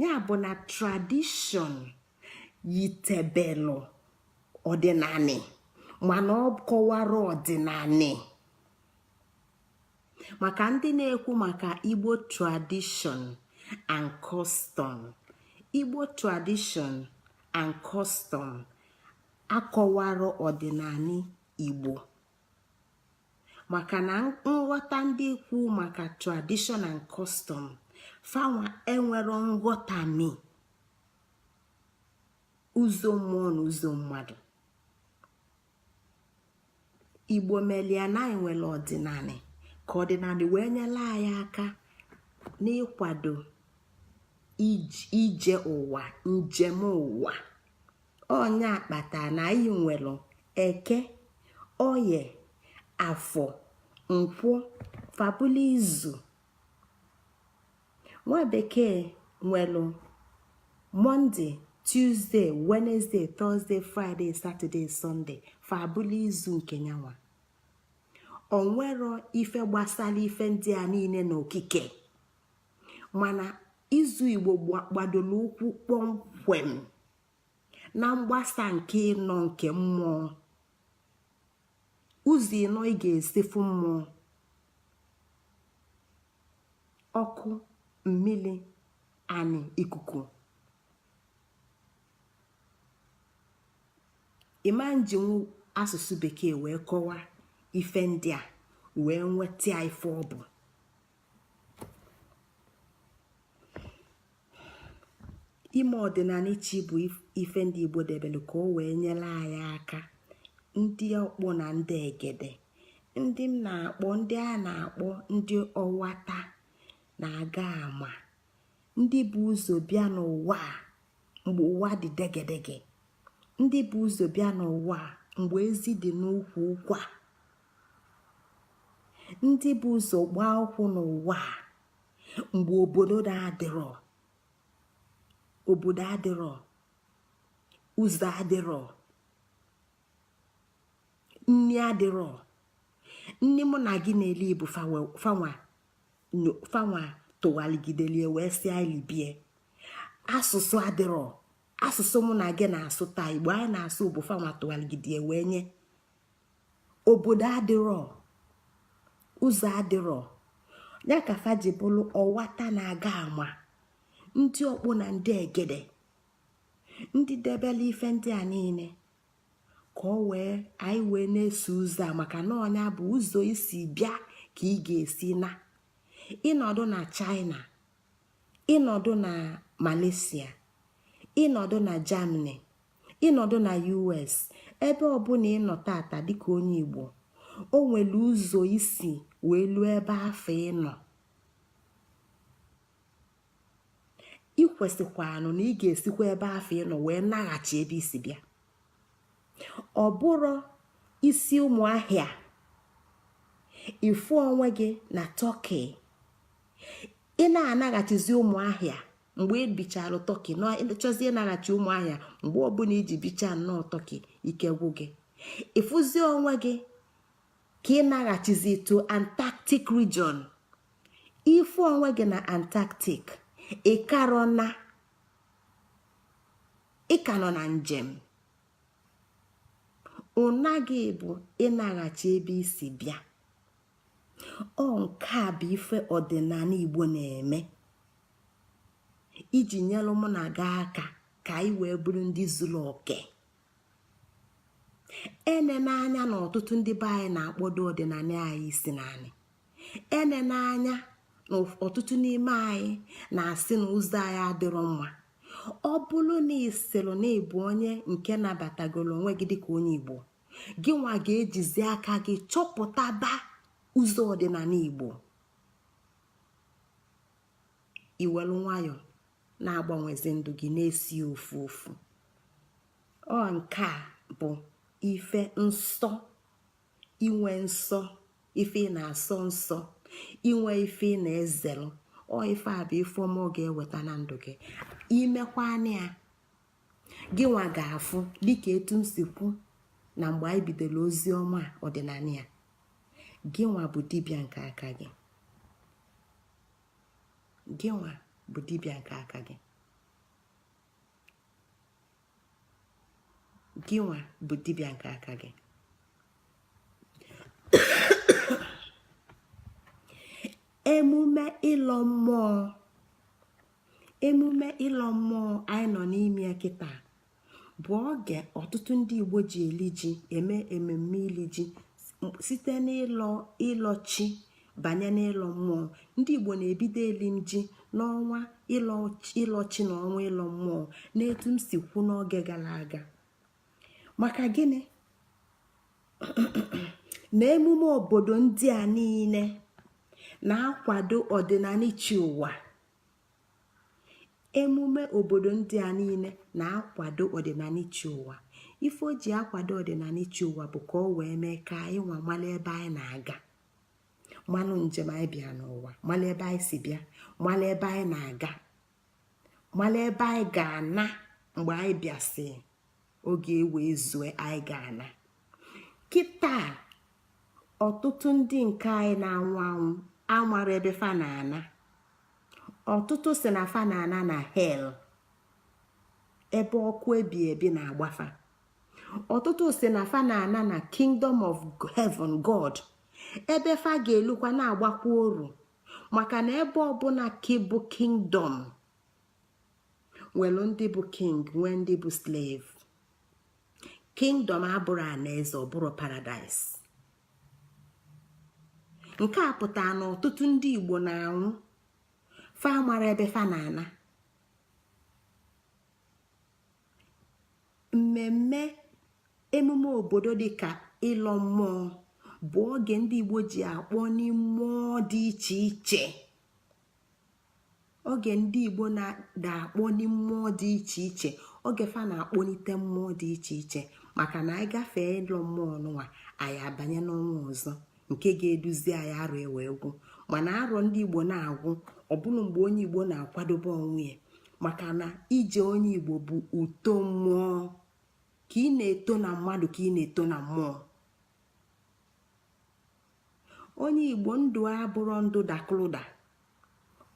Ya bụ na tradition yitebelụ ọdịnanị, mana ọ kọwara ọdịnanị. Maka ndị na-ekwu maka Igbo tradition and custom, Igbo tradition and custom akọwara ọdịnanị Igbo, maka na nghọta ndị kwu maka tradition and custom, fanwa enwero nghọtami ụzọ mmụọ na ụzọ mmadụ. Igbo melia na anyị nwere ọdịnanị ka ọdịnanị wee nyere anyị aka n'ịkwado ije ụwa, njem ụwa. Ọnya kpata na anyị nwere Eke, Oye, Afọ, Nkwọ, fabụlụ izu. Nwa bekee nwere Monday, Tuesday, Wednesday, Thursday, Friday, Saturday, Sunday, fabụlụ izu nke nyanwa. Onwero ife gbasara ife ndị a niile n'okike, mana izu Igbo gbadoro ụkwụ kpọmkwem na mgbasa nke ịnọ nke mmụọ. Ụzọ ịnọ ị ga-esi fụ mmụọ: ọkụ, mmili, anị, ikuku. Ịma njinwu asụsụ bekee wee kọwaa ife ndị a wee nweta ya ife ọ bụ. Ime ọdịnala chi bụ ife ndị Igbo debere ka o wee nyere anyị aka. Ndị ọkpụ na ndị egede, ndị m na-akpọ, ndị a na-akpọ ndị ọwata na-aga ama, ndị bụ ụzọ bịa n'ụwa mgbe ụwa dị degedege, ndị bụ ụzọ bịa n'ụwa mgbe ezi dị n'ukwu ụkwa, ndị bụ ụzọ gbaa ụkwụ n'ụwa mgbe obodo na-adịrọ, obodo adịrọ, ụzọ adịrọ, nni adịrọ. Nni mụ na gị na-eli bụ fanwa tụgharịgidelie wee sị anyị libie. Asụsụ adịrọ. Asụsụ mụ na gị na-asụ taa, Igbo anyị na-asụ, bụ fanwa tụgharịgidie wee nye. Obodo adịrọ, ụzọ adịrọ. Ya ka fa ji bụrụ ọwata na-aga ama, ndị ọkpụ na ndị egede, ndị debere ife ndị a niile ka ọ wee anyị wee na-eso ụzọ a, maka na ọnya bụ ụzọ isi bịa ka ị ga-esi na ịnọdụ na China, ịnọdụ na Malaysia, ịnọdụ na Germany, ịnọdụ na US, ebe ọbụla ịnọ tata dịka onye Igbo, o nwere ụzọ isi wee luo ebe afụ ịnọ. Ị kwesịkwanụ na ị ga-esikwa ebe afụ ịnọ wee naghachi ebe isi bịa. Ọ bụrụ isi Ụmụahịa, ịfụ onwe gị na Turkey, ị na-anaghachizi Ụmụahịa mgbe ị bichara Turkey, na chọzie ịnaghachi Ụmụahịa mgbe ọbụla iji bichaa nnọọ Turkey, ike gwụ gị, ịfụzi onwe gị ka ị naghachizi to Antarctic region. Ịfụ onwe gị na Antarctic, ị karọ na ị ka nọ na njem. Ụna gị bụ ịnaghachi ebe isi bịa. Ọ nke a bụ ife ọdịnala Igbo na-eme iji nyelụ mụ na gị aka ka anyị wee bụrụ ndị zuru oke. Ene n'anya na ọtụtụ ndị be anyị na-akpọdo ọdịnala anyị isi naanị. Ene n'anya na ọtụtụ n'ime anyị na-asị na ụzọ anyị adịrọ mma. Ọ bụrụ na ị sịrị na ịbụ onye nke nabatagoro onwe gị dịka onye Igbo, gị nwa ga-ejizi aka gị chọpụtaba ụzọ ọdịnala Igbo. Iwelu nwayọ na-agbanwezi ndụ gị na-esi ofu ofu. Ọ nke a bụ ife nsọ, inwe nsọ, ife ị na-asọ nsọ, inwe ife ị na-ezelụ. Ọ ife a bụ ife ọma ọ ga-eweta na ndụ gị. Imekwana ya, gị nwa ga-afụ dịka etu m si kwu na mgbe anyị bidoro ozi ọma ọdịnala ya, gị nwa bụ dibịa nke aka gị. Gị nwa bụ dibịa nke aka gị. Gị nwa bụ dibịa nke aka gị. Emume ịlọ mmụọ, emume ịlọ mmụọ anyị nọ n'ime ya kịta bụ oge ọtụtụ ndị Igbo ji eli ji, eme ememme ili ji site n'ịlọ ịlọ chi banye n'ịlọ mmụọ. Ndị Igbo na-ebido elim ji n'ọnwa ịlọ chi na ọnwa ịlọ mmụọ, n'etu m si kwu n'oge gara aga. Maka gịnị? Na emume obodo ndị a niile na-akwado ọdịnala chi ụwa. Emume obodo ndị a niile na-akwado ọdịnala chi ụwa. Ife o ji akwado ọdịnala chi ụwa bụ ka o wee mee ka anyị nwa mara ebe anyị na-aga, malụ njem anyị bịa n'ụwa, mara ebe anyị si bịa, mara ebe anyị na-aga, mara ebe anyị ga-ana mgbe anyị bịasị oge wee zue anyị ga-ana. Kịta ọtụtụ ndị nke anyị na-anwụ anwụ amara ebe fa na-ana. Ọtụtụ si na fa na-ana na hell, ebe ọkụ ebi ebi na-agbafa. Ọtụtụ si na fa na-ana na kingdom of heaven, God, ebe fa ga-elukwa na-agbakwa oru, maka na ebe ọbụla ki bụ kingdom nwere ndị bụ king, nwee ndị bụ slave. Kingdom abụrụ anaeze, ọ bụrụ paradise. Nke a pụtara na ọtụtụ ndị Igbo na-anwụ fa mara ebe fa na-ana. Mmemme emume obodo dịka ịlọ mmụọ bụ oge ndị Igbo ji akpọ mmụọ dị iche iche, oge ndị Igbo na-akpọ mmụọ dị iche iche, oge fa na-akpọlite mmụọ dị iche iche, maka na anyị gafee ịlọ mmụọ n'ụwa, anyị abanye n'ọnwa ọzọ nke ga-eduzi anyị arọ wee gwụ. Mana arọ ndị Igbo na-agwụ ọ bụrụ mgbe onye Igbo na-akwadobe onwe ya, maka na ije onye Igbo bụ uto mmụọ. Ka ị na-eto na mmadụ, ka ị na-eto na mmụọ. Onye Igbo ndụ abụrọ ndụ dakụlụda.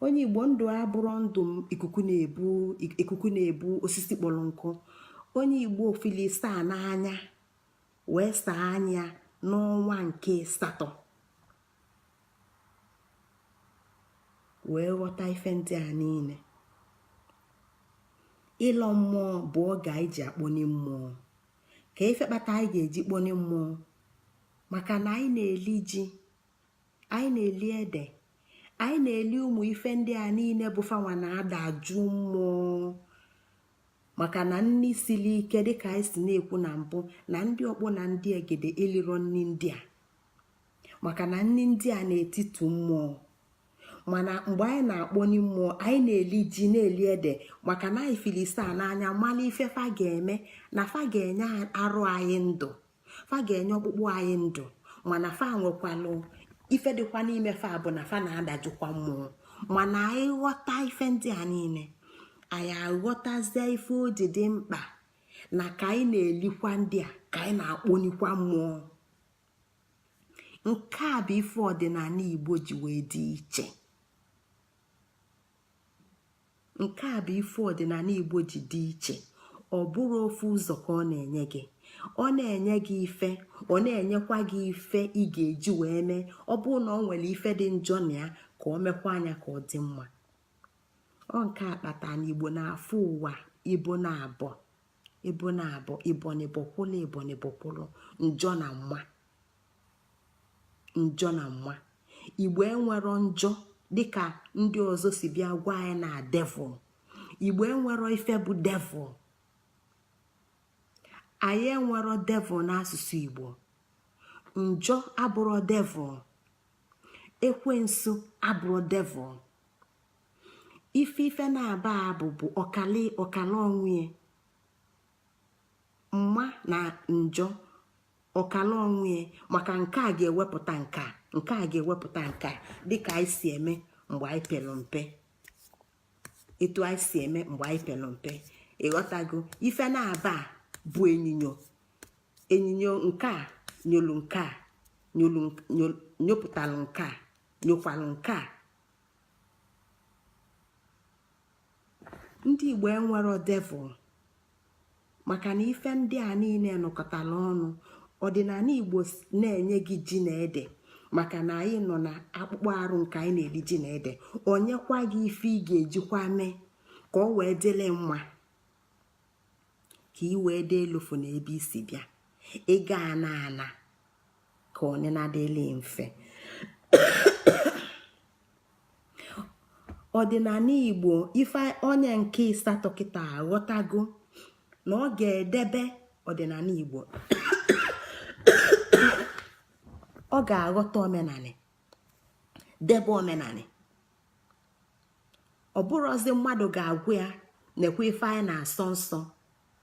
Onye Igbo ndụ abụrọ ndụ ikuku na-ebu, ikuku na-ebu osisi kpọrọ nkụ. Onye Igbo filisa n'anya wee saa anya n'ọnwa nke asatọ wee ghọta ife ndị a niile. Ịlọ mmụọ bụ oge anyị ji akpọni mmụọ. Ka ife kpata anyị ga-eji kpọni mmụọ, maka na anyị na-eli ji, anyị na-eli ede, anyị na-eli ụmụ ife ndị a niile bụ fanwa na-adajụ mmụọ, maka na nni sili ike, dịka anyị si na-ekwu na mbụ, na ndị ọkpụ na ndị egede eliro nni ndị a, maka na nni ndị a na-etitu mmụọ. Mana mgbe anyị na-akpọni mmụọ, anyị na-eli ji, na-eli ede, maka na anyị filisa n'anya mala ife fa ga-eme, na fa ga-enye arụ anyị ndụ, fa ga-enye ọkpụkpụ anyị ndụ. Mana fa nwekwalụ ife dịkwa n'ime fa, bụ na fa na-adajụkwa mmụọ. Mana anyị ghọta ife ndị a niile, anyị aghọtazie ife o ji dị mkpa na ka anyị na-elikwa ndị a, ka anyị na-akpọnikwa mmụọ. Nke a bụ ife ọdịnala Igbo ji wee dị iche. Nke a bụ ife ọdịnala Igbo ji dị iche. Ọ bụrụ ofu ụzọ ka ọ na-enye gị, ọ na-enye gị ife, ọ na-enyekwa gị ife ị ga-eji wee mee. Ọ bụrụ na ọ nwere ife dị njọ na ya, ka ọ mekwa anya ka ọ dị mma. Ọ nke a kpata na Igbo na-afụ ụwa ibo na abụọ, ibo na abụọ, ibonibọkwụlụ, ibonibọkwụlụ, njọ na mma, njọ na mma. Igbo enwero njọ dịka ndị ọzọ si bịa gwa anyị na devil. Igbo enwero ife bụ devil. Anyị enwero devil n'asụsụ Igbo. Njọ abụrọ devil, ekwensu abụrọ devil. Ife ife na-aba abụ bụ ọkali ọkala onwe, mma na njọ ọkala onwe, maka nke a ga-ewepụta nke a, nke a ga-ewepụta nke a, dịka anyị si eme mgbe anyị pelu mpe, etu anyị si eme mgbe anyị pelu mpe. Ịghọtago? Ife na-aba bụ enyinyo, enyinyo nke a nyolu nke a, nyolu nyopụtalụ nke a, nyokwalụ nke a. Ndị Igbo enwero devil, maka na ife ndị a niile nọkọtara ọnụ. Ọdịnala Igbo na-enye gị ji na ede, maka na anyị nọ na akpụkpọ arụ nke anyị na-eli ji na ede. O nyekwa gị ife ị ga-ejikwa mee ka ọ wee dịrị mma, ka ị wee dee elufu na ebe isi bịa, ị ga ana ana ka ọnịna dịlị mfe. Ọdịnala Igbo, ife onye nke ịsatọ kịta aghọtago na ọ ga-edebe ọdịnala Igbo, ọ ga-aghọta omenanị, debe omenanị. Ọ bụrụzi mmadụ ga-agwa ya nekwa ife anyị na-asọ nsọ,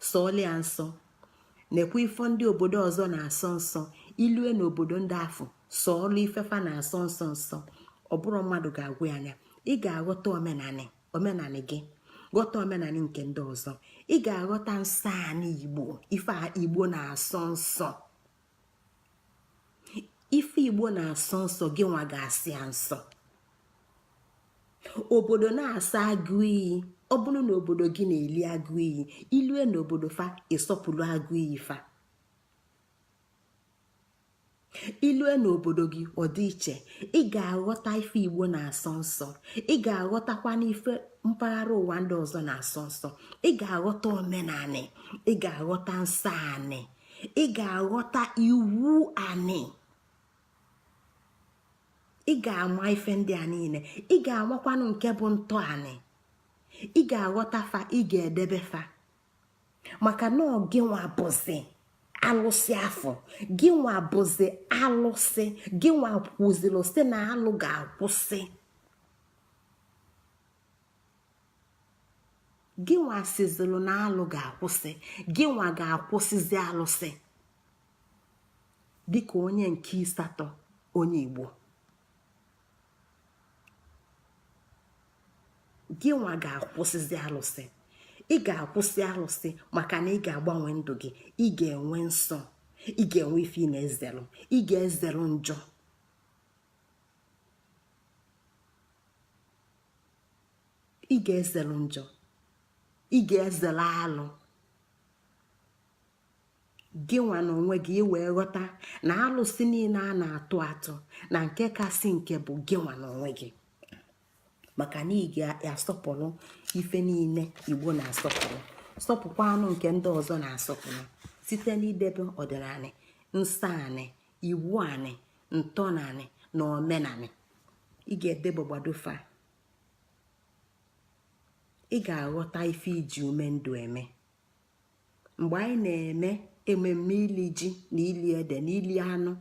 sọọla ya nsọ, nekwa ife ndị obodo ọzọ na-asọ nsọ, ilue n'obodo ndị afụ sọọlụ ife fa na-asọ nsọ nsọ. Ọ bụrụ mmadụ ga-agwa ya anya, ị ga-aghọta omenanị, omenanị gị, ghọta omenanị nke ndị ọzọ. Ị ga-aghọta nsọ anị Igbo, ife a Igbo na-asọ nsọ, ife Igbo na-asọ nsọ, gị nwa ga-asị ya nsọ. Obodo na-asọ agụ iyi, ọ bụrụ na obodo gị na-eli agụ iyi, ilue n'obodo fa, ịsọpụrụ agụ iyi fa. Ilue n'obodo gị, ọ dị iche. Ị ga-aghọta ife Igbo na-asọ nsọ, ị ga-aghọtakwa n'ife mpaghara ụwa ndị ọzọ na-asọ nsọ. Ị ga-aghọta omenanị, ị ga-aghọta nsọ anị, ị ga-aghọta iwu anị, ị ga-ama ife ndị a niile. Ị ga-amakwanụ nke bụ ntọ anị. Ị ga-aghọta fa, ị ga-edebe fa, maka na ọ gị nwa bụzi alụsị afụ, gị nwa bụzi alụsị, gị nwa kwuziri sị na alụ ga-akwụsị, gị nwa siziri na alụ ga-akwụsị, gị nwa ga-akwụsịzi alụsị dịka onye nke ịsatọ, onye Igbo. Gị nwa ga-akwụsịzi alụsị. Ị ga-akwụsị alụsị maka na ị ga-agbanwe ndụ gị. Ị ga-enwe nsọ, ị ga-enwe ife ị na-ezelụ, ị ga-ezelụ njọ. Ị ga-ezelụ njọ, ị ga-ezele alụ. Gị nwa na onwe gị wee ghọta na alụsị niile a na-atụ atụ na nke kasị nke bụ gị nwa na onwe gị, maka na ị ga-asọpụrụ ife niile Igbo na-asọpụrụ, sọpụkwa anụ nke ndị ọzọ na-asọpụrụ, site n'idebe ọdịnala, nsọ anị, iwu anị, ntọnanị na omenanị. Ị ga-edebe gbadofa. Ị ga-aghọta ife iji ume ndụ eme. Mgbe anyị na-eme ememme ili ji na ili ede na ili anụ,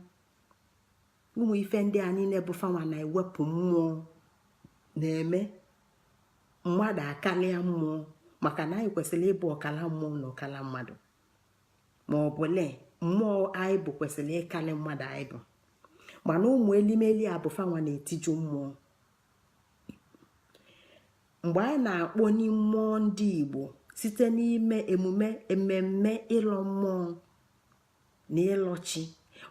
ụmụ ife ndị a niile bụ fanwa na-ewepụ mmụọ, na-eme mmadụ akarịa mmụọ, maka na anyị kwesịrị ịbụ ọkala mmụọ na ọkala mmadụ, ma ọ bụ lee mmụọ anyị bụ kwesịrị ịkarị mmadụ anyị bụ. Mana ụmụ elimeli a bụ fanwa na-etiju mmụọ. Mgbe anyị na-akpọni mmụọ ndị Igbo site n'ime emume mmemme ịlọ mmụọ na ịlọchi,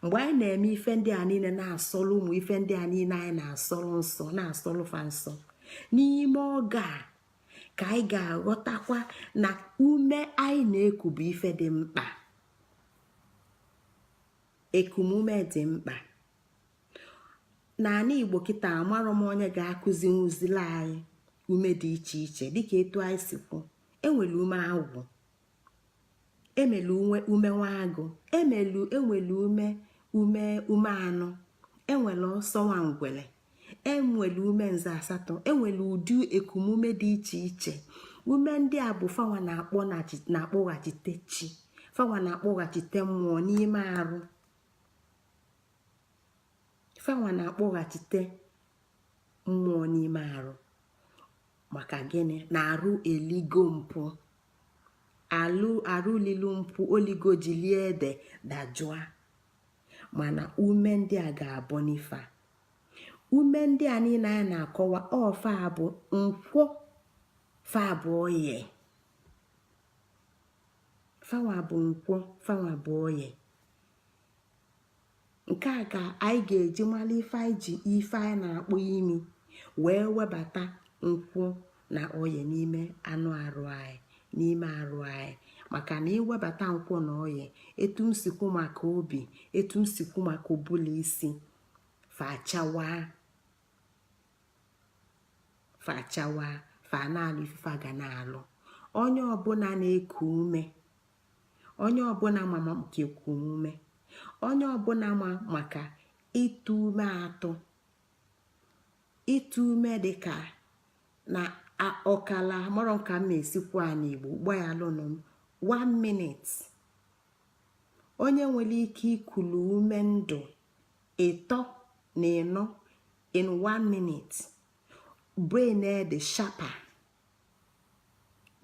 mgbe anyị na-eme ife ndị a niile, na-asọlụ ụmụ ife ndị a niile anyị na-asọlụ nsọ, na-asọlụfa nsọ, n'ime oge a ka anyị ga-aghọtakwa na ume anyị na-eku bụ ife dị mkpa. Ekumume dị mkpa n'ala Igbo. Kịta amarọ m onye ga-akụzi nwuzili anyị ume dị iche iche, dịka etu anyị si kwu. Enwere ume agwụ, emelu ume nwa agụ, emelu, enwere ume ume ume anụ, enwere ọsọ nwa ngwele, enwere ume nze asatọ, enwere ụdị ekumume dị iche iche. Ume ndị a bụ fanwa na-akpọ na-akpọghachite chi, fanwa na-akpọghachite mmụọ n'ime arụ, fanwa na-akpọghachite mmụọ n'ime arụ. Maka gịnị? Na arụ eligo mpụ, alụ arụ lilu mpụ, oligo ji lie ede dajụa. Mana ume ndị a ga-abụ n'ife a, ume ndị a niile anyị na-akọwa ọfa bụ nkwọ, fa bụ oye, fanwa bụ nkwọ, fanwa bụ oye. Nke a ka anyị ga-eji mara ife anyị ji ife anyị na-akpọ imi wee webata nkwụ na oye n'ime anụ arụ anyị, n'ime arụ anyị. Maka na iwebata nkwụ na oye, etu nsikwu maka obi, etu nsikwu maka ụbụla isi, fachawa fachawa, fa na-alụ ifefe ga na-alụ. Onye ọbụla na-eku ume, onye ọbụla ma maka eku ume, onye ọbụla ma maka ịtụ ume, atụ ịtụ ume dịka na ọkala marọ ka m esikwu a n'Igbo, gbanyalụnụ m 1 minute. Onye nwere ike ikulu ume ndụ ịtọ na ịnọ in 1 minute, brain dị sharper,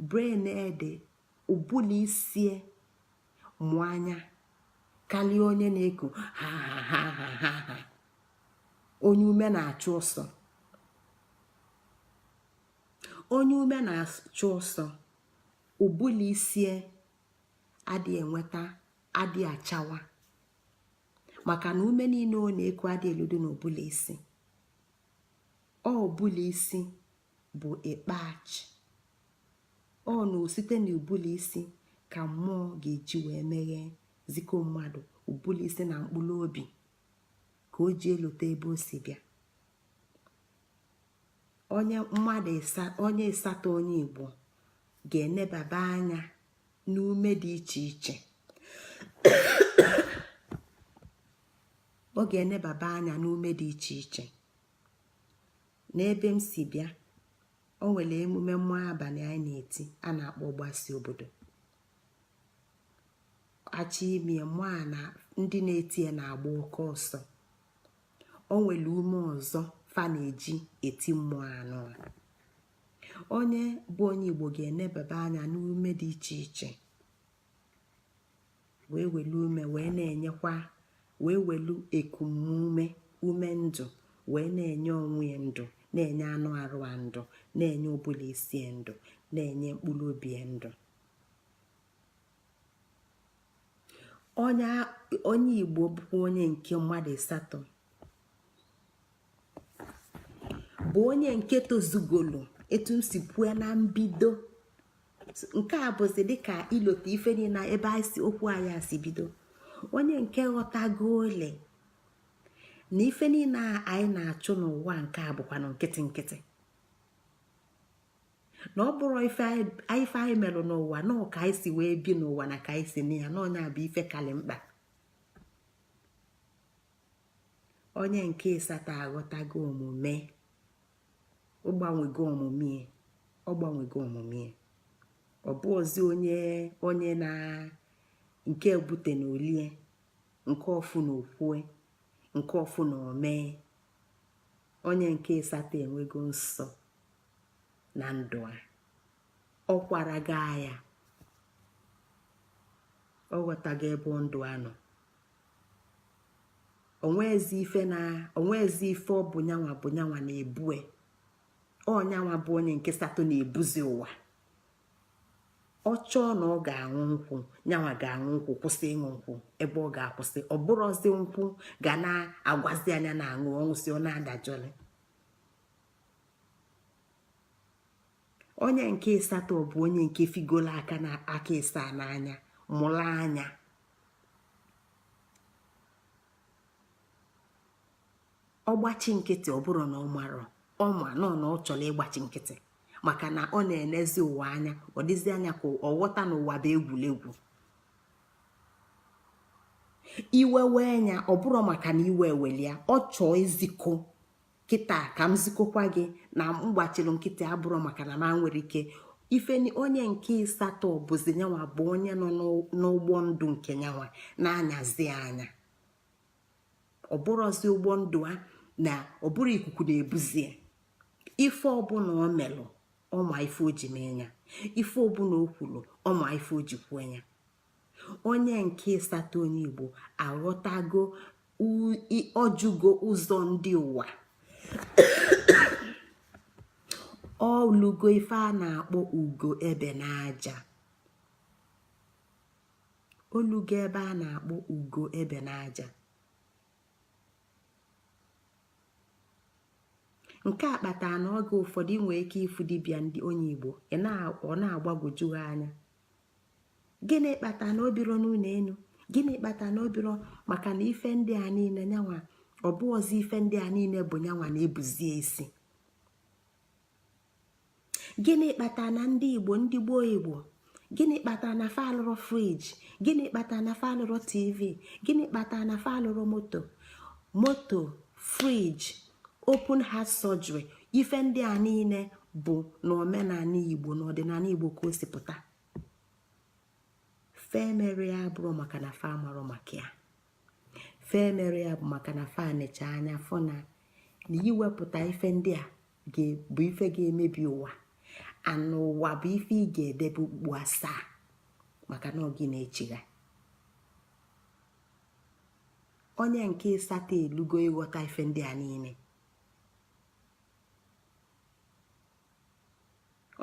brain dị ụbụla isie mụ anya karịa onye na-eku ha ha ha ha ha ha, onye ume na-achụ ọsọ. Onye ume na-achụ ọsọ, ụbụla isie adị enweta, adị achawa, maka na ume niile ọ na-eku adị eludo n'ụbụla isi. Ọ ụbụla isi bụ ịkpachi ọ na site n'ụbụla isi ka mmụọ ga-eji wee meghee zikọ mmadụ, ụbụla isi na mkpụrụ obi, ka o ji elote ebe o si bịa. Onye mmadụ, onye ịsatọ, onye Igbo ga-enebaba anya n'ume dị iche iche. Ọ ga-enebaba anya n'ume dị iche iche. N'ebe m si bịa, o nwere emume mmụọ abalị anyị na-eti a na-akpọ gbasi obodo achọ ime mmụọ a, na ndị na-eti ya na-agba oke ọsọ. O nwere ume ọzọ fa na-eji eti mmụọ anụ. Onye bụ onye Igbo ga-enebaba anya n'ume dị iche iche, wee welu ume wee na-enyekwa, wee welu ekumume, ume ndụ, wee na-enye onwe ya ndụ, na-enye anụ arụ a ndụ, na-enye ụbụla isi ndụ, na-enye mkpụrụ obi ndụ. Onye Igbo bụkwa onye nke mmadụ asatọ, bụ onye nke tozugolu etu m si kwue na mbido. Nke a bụzi dịka ilote ife niile ebe anyị si okwu anyị si bido. Onye nke ghọtago ole na ife niile anyị na-achụ n'ụwa nke a bụkwanụ nkịtị nkịtị, na ọ bụrụ ife anyị melụ n'ụwa na ka anyị si wee bi n'ụwa na ka anyị si na ya na onye bụ ife kalị mkpa. Onye nke ịsatọ aghọtago omume, ọ gbanwego omume, ọ gbanwego omume. Ọ bụ ozi onye onye na nke bute na olie, nke ọfụ na okwue, nke ọfụ na omee. Onye nke ịsatọ enwego nsọ na ndụ a, ọ kwaraga ya, ọ ghọtago ebe ndụ a nọ. Onwezi ife na onwezi ife ọ bụ nyanwa bụ nyanwa na-ebue. Ọ nyanwa bụ onye nke satọ na-ebuzi ụwa. Ọ chọọ na ọ ga-aṅụ nkwụ, nyanwa ga-aṅụ nkwụ, kwụsị ịṅụ nkwụ ebe ọ ga-akwụsị. Ọ bụrụzi nkwụ ga na-agwazi anya na-aṅụ, ọṅụsị ọ na-adajọli. Onye nke ịsatọ bụ onye nke figolo aka na aka ịsa n'anya, mụrụ anya. Ọ gbachi nkịtị, ọ bụrụ na ọ marọ, ọ ma nọ na ọ chọrọ ịgbachi nkịtị maka na ọ na-enezi ụwa anya, ọ dịzi anya ka ọ ghọta na ụwa bụ egwuregwu. Iwe wee nya, ọ bụrụ maka na iwe ewelia, ọ chọọ izikọ kịta ka m zikọkwa gị na m gbachiri nkịtị abụrụ maka na m nwere ike ife. Onye nke ịsatọ bụzi nyanwa bụ onye nọ n'ụgbọ ndụ nke nyanwa na-anyazi anya. Ọ bụrụzi ụgbọ ndụ a na ọ bụrụ ikuku na-ebuzi ya. Ife ọbụla o melụ, ọma ife o ji mee ya. Ife ọbụla o kwuru, ọma ife o ji kwuo ya. Onye nke ịsatọ onye Igbo aghọtago, ọjụgo ụzọ ndị ụwa, ọlụgo ife a na-akpọ ugo ebe n'aja, olugo ebe a na-akpọ ugo ebe n'aja. Nke a kpatara na oge ụfọdụ ị nwee ike ịfụ dibịa ndị onye Igbo, ọ na-agbagwoju ha anya. Gịnị kpatara na o biro n'ụlọ enu? Gịnị kpatara na o biro? Maka na ife ndị a niile nyanwa, ọ bụ ọzọ ife ndị a niile bụ nyanwa na-ebuzie isi. Gịnị kpatara na ndị Igbo, ndị gboo Igbo, gịnị kpatara na fa alụrụ fridge? Gịnị kpatara na fa alụrụ TV? Gịnị kpatara na fa alụrụ moto? Moto, fridge, open heart surgery, ife ndị a niile bụ na omenala Igbo na ọdịnala Igbo ka o si pụta. Fe mere ya bụrụ maka na fa marụ maka ya. Fe mere ya bụ maka na fa necha anya fụ na na iwepụta ife ndị a bụ ife ga-emebi ụwa, ana ụwa bụ ife ị ga-edebe okpukpu asaa maka na ọ gị na-echigha. Onye nke ịsatọ elugo ịghọta ife ndị a niile.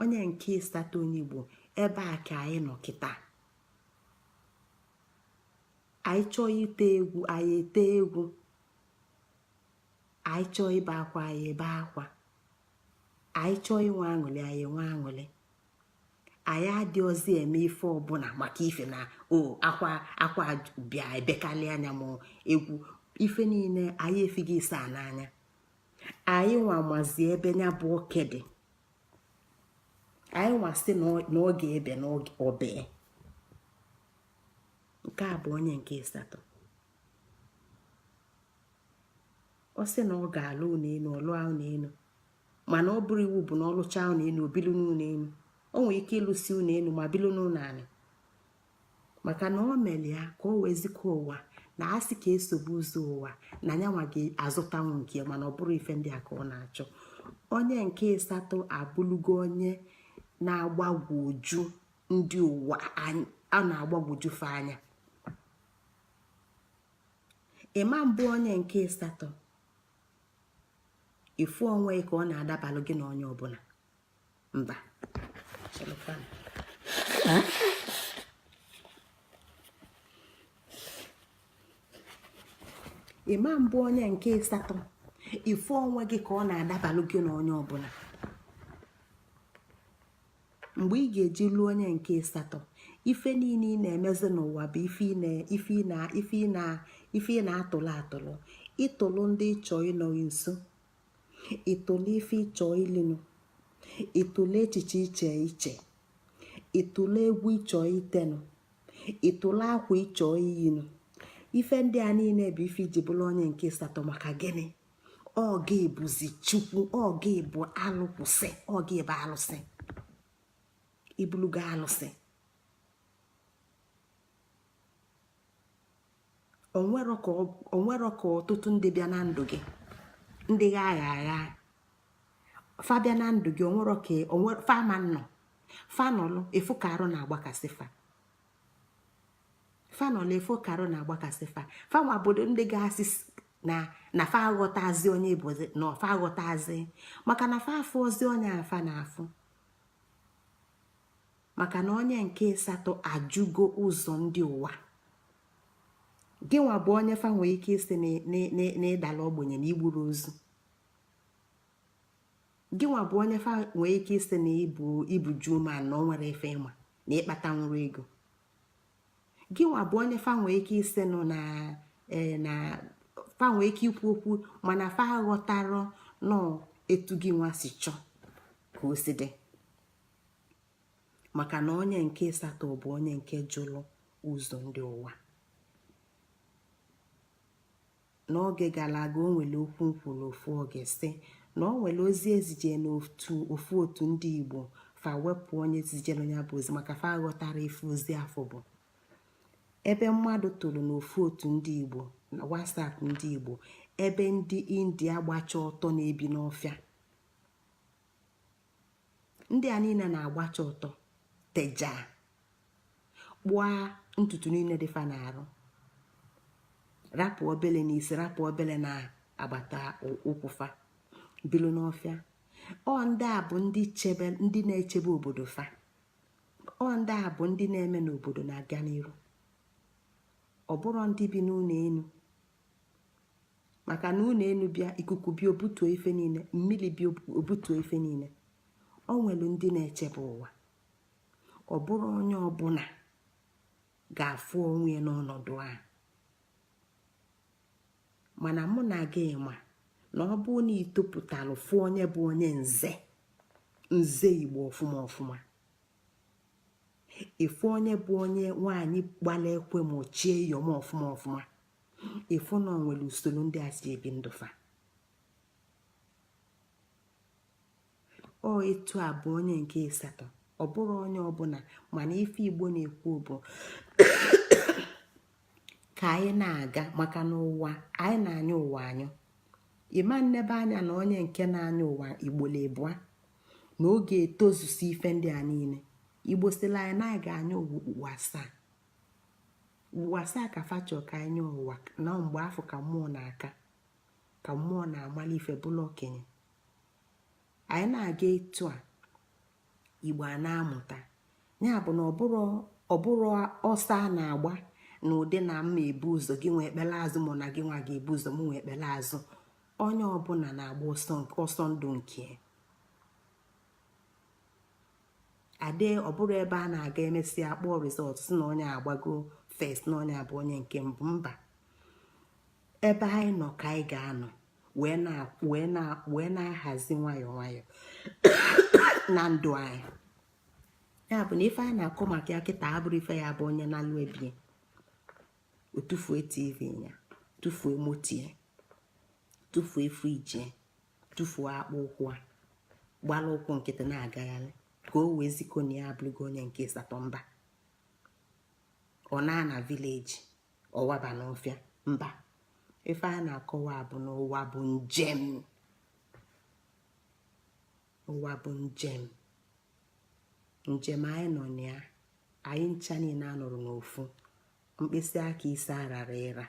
Onye nke ịsatọ onye Igbo, ebe a ka anyị nọ kịta. Anyị chọọ ite egwu, anyị ete egwu. Anyị chọọ ibe akwa, anyị ebe akwa. Anyị chọọ inwe aṅụrị, anyị enwe aṅụrị. Anyị adịghịzi eme ife ọbụla maka ife na o akwa akwa bịa ebekalị anya ma egwu ife niile. Anyị efighị ịsa n'anya. Anyị nwa mazi ebe ya bụ oke dị. Anyị nwa sị na ọ ga-ebe na ọbee. Nke a bụ onye nke asatọ. Ọ sị na ọ ga-alụ ụlọ elu, ọ lụọ ụlọ elu, mana ọ bụrụ iwu bụ na ọ lụchaa ụlọ elu, o bilu n'ụlọ elu. O nwere ike ịlụsi ụlọ elu ma bilu n'ụlọ anị, maka na o mere ya ka o wee zikọ ụwa na asị ka esobe ụzọ ụwa na nyanwa ga-azụtanwu nke ya, mana ọ bụrụ ife ndị a ka ọ na-achọ. Onye nke asatọ abụlugo onye na-agbagwoju ndị ụwa a na-agbagwoju fe anya. Ịma mbụ onye nke asatọ ifu onwe ka ọ na-adabalụ gị na onye ọbụla mba. Ịma mbụ onye nke asatọ ifu onwe gị ka ọ na-adabalụ gị na onye ọbụla. Mgbe ị ga-eji lụọ onye nke asatọ, ife niile ị na-emezi n'ụwa bụ ife ị na ife ị na ife ị na ife ị na-atụlụ atụlụ, ịtụlụ ndị ịchọ ịnọ nso, ịtụlụ ife ịchọ ilinu, ịtụlụ echiche iche iche, ịtụlụ egwu ịchọ itenụ, ịtụlụ akwa ịchọ iyinu. Ife ndị a niile bụ ife iji bụrụ onye nke asatọ. Maka gịnị? Ọ gị bụzi Chukwu, ọ gị bụ alụkwụsị, ọ gị bụ alụsị, ibulugo alụsị. Onwero ka ọtụtụ ndị bịa na ndụ gị, ndị gha agha agha fa bịa na ndụ gị, onwero ka fa ma nnọ, fa nọlụ, ịfụ ka arụ na-agbakasị fa. Fa nọlụ, ịfụ ka arụ na-agbakasị fa. Fa nwa obodo ndị ga-asị na fa aghọtazi onye bụzi, na fa aghọtazi, maka na fa afụọzi onye afa na-afụ, maka na onye nke asatọ ajụgo ụzọ ndị ụwa. Gị nwa bụ onye fa nwee ike isi na ịdala ogbenye, na igburu ozu. Gị nwa bụ onye fa nwee ike isi na ibu juman, na o nwere ife ịma na ịkpata nwere ego. Gị nwa bụ onye fa nwee ike isi nụ na na fa nwee ike ikwu okwu, mana fa aghọtarọ nọ etu gị nwa si chọọ ka o si dị, maka na onye nke asatọ bụ onye nke jụrụ ụzọ ndị ụwa. N'oge gara aga, o nwere okwu m kwuru ofu oge, sị na o nwere ozi ezije n'otu ofu otu ndị Igbo, fa wepụ onye zijere onye bụ ozi, maka fa aghọtara ife ozi afọ bụ. Ebe mmadụ tụrụ n'ofu otu ndị Igbo na WhatsApp ndị Igbo, ebe ndị India gbacha ọtọ na-ebi n'ọfịa, ndị a niile na-agbacha ọtọ, teja, kpụa ntutu niile dị fa na-arụ, rapụ obele n'isi, rapụ obele na agbata ụkwụ, fa bilu n'ọfịa. Ọ ndị a bụ ndị chebe, ndị na-echebe obodo fa. Ọ ndị a bụ ndị na-eme n'obodo na-aga n'iru. Ọ bụrụ ndị bi n'ụlọ enu, maka na ụlọ enu bịa, ikuku bịa obutuo ife niile, mmiri bịa obutuo ife niile. O nwere ndị na-echebe ụwa. Ọ bụrụ onye ọbụla ga-afụ onwe ya n'ọnọdụ a, mana mụ na gị ma na ọ bụrụ na itopụtalụ fụ onye bụ onye nze, nze Igbo ọfụma ọfụma, ịfụ onye bụ onye nwaanyị gbala ekwe ma ochie yọm ọfụma ọfụma, ịfụ na o nwere usoro ndị a si ebi ndụ fa. Ọ etu a bụ onye nke asatọ. Ọ bụrụ onye ọbụla, mana ife Igbo na-ekwu bụ ka anyị na-aga, maka na ụwa anyị na-anya ụwa anyụ. Ịma nnebe anya na onye nke na-anya ụwa igbolo ịbụa na oge etozusi ife ndị a niile. Igbo sịla anyị na anyị ga-anya ụwa okpukpu asaa, okpukpu asaa ka fa chọọ ka anyị nye ụwa, na mgbe afọ ka mmụọ na-aka, ka mmụọ na-amali ife bụla okenye. Anyị na-aga etu a, Igbo a na-amụta ya bụ na ọ bụrụ ọsọ a na-agba na ụdị na mma ebu ụzọ, gị nwe ekpere azụ, ma na gị nwa ga-ebu ụzọ, mụ nwe ekpere azụ. Onye ọbụla na-agba ọsọ ndụ nke ade. Ọ bụrụ ebe a na-aga emesịa akpọọ result, si na onye agbago first, na onye abụ onye nke mbụ, mba. Ebe anyị nọ ka anyị ga-anọ wee na-ahazi nwayọọ nwayọọ na ndụ anyị. Ya bụ na ife anyị na-akọ maka ya kịta abụrụ ife ya bụ onye na-alụ ebie o tufue TV ya, tufue moto ya, tufue fridge ya, tụfuo akpụ ụkwụ a, gbara ụkwụ nkịtị na-agagharị ka o wee zikọ na ya abụrụgo onye nke asatọ. Mba. Ọ na na village, ọwaba n'ọfịa, mba. Ife a na-akọwa bụ na ụwa bụ njem, ụwa bụ njem. Njem anyị nọ na ya, anyị ncha niile anọrọ n'ofu mkpịsị aka ise arara ịra.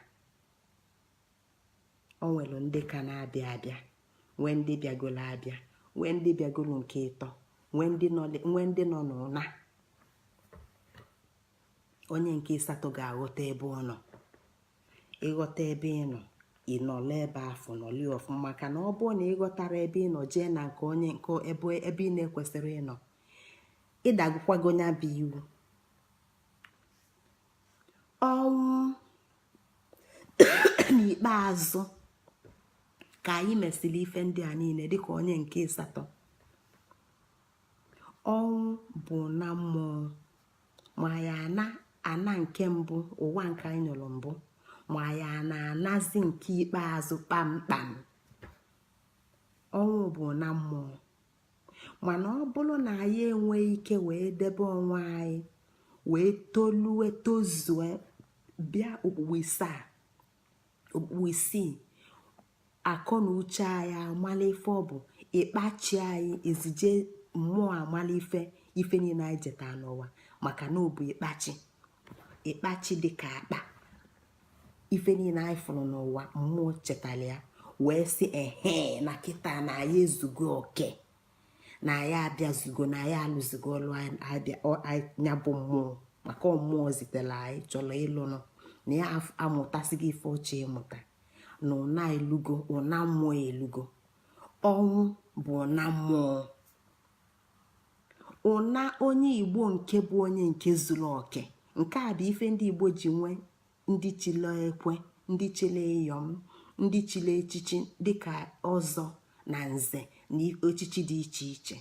O nwere ndị ka na-abịa abịa, nwee ndị bịagolo abịa, nwee ndị bịagolo nke ịtọ, nwee ndị nọ n'ụna. Onye nke asatọ ga-aghọta ebe ọ nọ. Ịghọta ebe ị nọ, ị nọla ebe afọ nọlie ọfụma, maka na ọ bụrụ na ị ghọtara ebe ị nọ, jee na nke onye nke ebe ị na-ekwesịrị ịnọ. Ịdagokwago ya bụ iwu. Ọnwụ n'ikpeazụ, ka anyị mesịrị ife ndị a niile dịka onye nke asatọ, ọnwụ bụ na mmụọ. Ma ya ana ana nke mbụ, ụwa nke anyị nọrọ mbụ, ma ya na-anazi nke ikpeazụ kpamkpam, ọnwụ bụ na mmụọ. Mana ọ bụrụ na anyị enweghị ike wee debe onwe anyị wee tolue, tozue, bịa okpukpu isaa, okpukpu isii, akọ na uche anyị amala ife ọ bụ ịkpachi anyị, ezije mmụọ amala ife, ife niile anyị jeta n'ụwa, maka na ọ bụ ịkpachi, ịkpachi dịka akpa ife niile anyị fụrụ n'ụwa. Mmụọ chetara ya wee sị, ehe, na kịta na anyị ezugo oke, na anyị abịazugo, na anyị alụzigo ọlụ anya bụ mmụọ, maka mmụọ zitere anyị chọrọ ịlụnụ, na ya amụtasịghị ife ọchọ ịmụta, na ụna elugo, ụna mmụọ elugo. Ọnwụ bụ ụna mmụọ, ụna onye Igbo nke bụ onye nke zuru oke. Nke a bụ ife ndị Igbo ji nwee ndị chile ekwe, ndị chile ịyọm, ndị chile echichi dịka ọzọ na nze na echichi dị iche iche.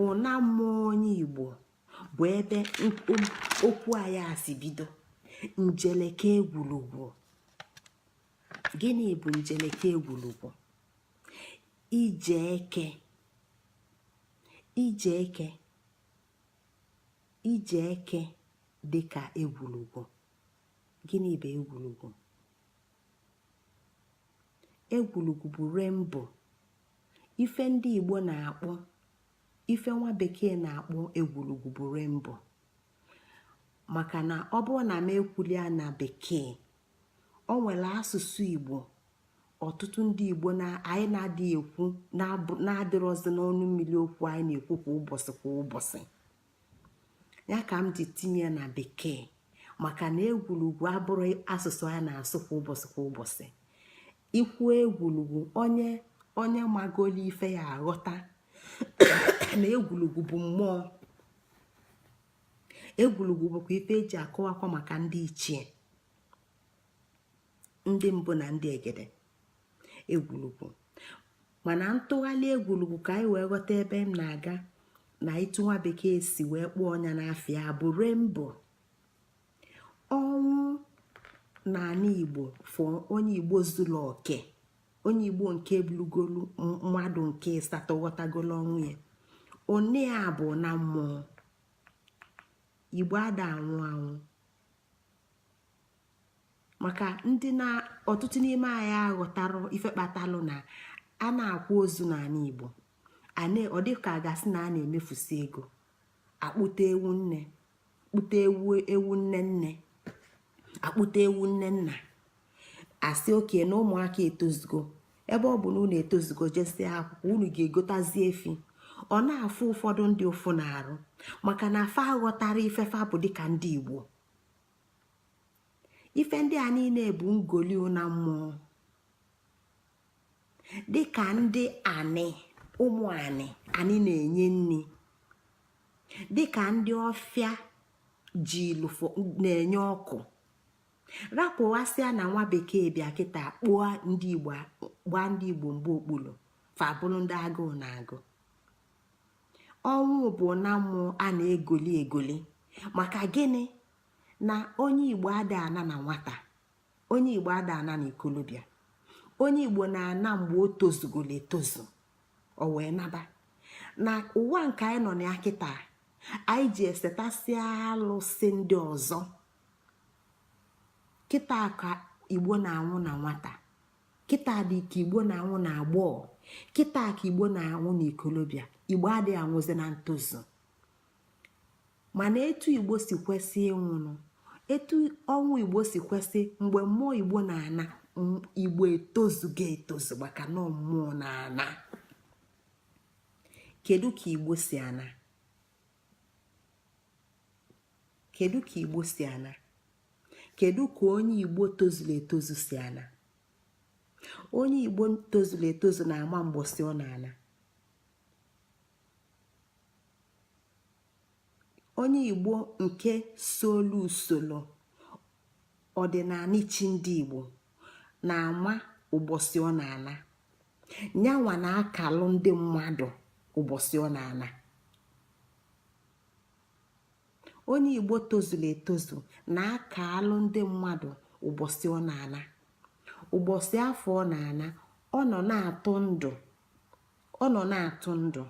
Ụna mmụọ onye Igbo bụ ebe okwu anyị a si bido. Njeleke egwurugwu. Gịnị bụ njeleke egwurugwu? Ije eke, ije eke, ije eke dịka egwurugwu. Gịnị bụ egwurugwu? Egwurugwu bụ rainbow. Ife ndị Igbo na-akpọ, ife nwa bekee na-akpọ egwurugwu bụ rainbow, maka na ọ bụrụ na m ekwuli ya na bekee, o nwere asụsụ Igbo ọtụtụ ndị Igbo na anyị na-adịghị ekwu, na-adịrọzi n'ọnụ mmiri okwu anyị na-ekwu kwa ụbọchị kwa ụbọchị. Ya ka m ji tinye na bekee, maka na egwurugwu abụrụ asụsụ anyị na-asụ kwa ụbọchị kwa ụbọchị. Ikwu egwurugwu, onye onye magolu ife ya aghọta na egwurugwu bụ mmụọ. Egwurugwu bụkwa ife eji akọwakwa maka ndị ichie, ndị mbụ na ndị egede. Egwurugwu, mana ntụgharị egwurugwu, ka anyị wee ghọta ebe m na-aga, na ịtụ nwa bekee si wee kpọọ ọnya n'afịa bụ rainbow. Ọnwụ n'ala Igbo, fọ onye Igbo zuru oke, onye Igbo nke bulugolu mmadụ nke ịsatọ, ghọtagolo ọnwụ ya, one a bụ na mmụọ. Igbo ada anwụ anwụ, maka ndị na ọtụtụ n'ime anyị aghọtarụ ife kpatalụ na a na-akwa ozu n'ala Igbo. Ọ dịka a gasị na a na-emefusi ego, akpụta ewu nne, kpụta ewu, ewu nne nne, akpụta ewu nne nna, asị oke na ụmụaka etozugo, ebe ọ bụ na unu etozugo, jesie akwụkwọ, unu ga-egotazi efi. Ọ na-afụ ụfọdụ ndị ụfụ na-arụ, maka na fa aghọtara ifefa bụ dịka ndị Igbo. Ife ndị a niile bụ ngoli na mmụọ, dịka ndị anị, ụmụ anị, anị na-enye nri, dịka ndị ọfịa ji lụfo na-enye ọkụ. Rapụwasịa na nwa bekee bịa kịta kpụọ ndị Igbo, gbaa ndị Igbo mgbe okpulu, fa bụrụ ndị agụụ na-agụ. Ọnwụ bụ na mmụọ a na-egoli egoli. Maka gịnị? Na onye Igbo ada ana na nwata, onye Igbo ada ana na ikolobịa, onye Igbo na-ana mgbe o tozugolo etozu, o wee naba na ụwa nke anyị nọ na ya kịta. Anyị ji esetasịa alụsị ndị ọzọ kịta ka Igbo na-anwụ na nwata, kịta dị ka Igbo na-anwụ na agbọghọ, kịta ka Igbo na-anwụ na ikolobịa. Igbo adịghị anwụzi na ntozu. Mana etu Igbo si kwesị ịnwụnụ, etu ọnwụ Igbo si kwesị, mgbe mmụọ Igbo na-ana, Igbo etozugo etozu, maka na mmụọ na-ana. Kedu ka Igbo si ana? Kedu ka Igbo si ana? Kedu ka onye Igbo tozuru etozu si ana? Onye Igbo tozuru etozu na-ama mgbọsị ọ na-ana. Onye Igbo nke solu usoro ọdịnala chi ndị Igbo na-ama ụbọchị ọ na-ana. Nyanwa na-akalụ ndị mmadụ ụbọchị ọ na-ana. Onye Igbo tozuru etozu na-akalụ ndị mmadụ ụbọchị ọ na-ana. Ụbọchị afụ ọ na-ana, ọ nọ na-atụ ndụ, ọ nọ na-atụ ndụ.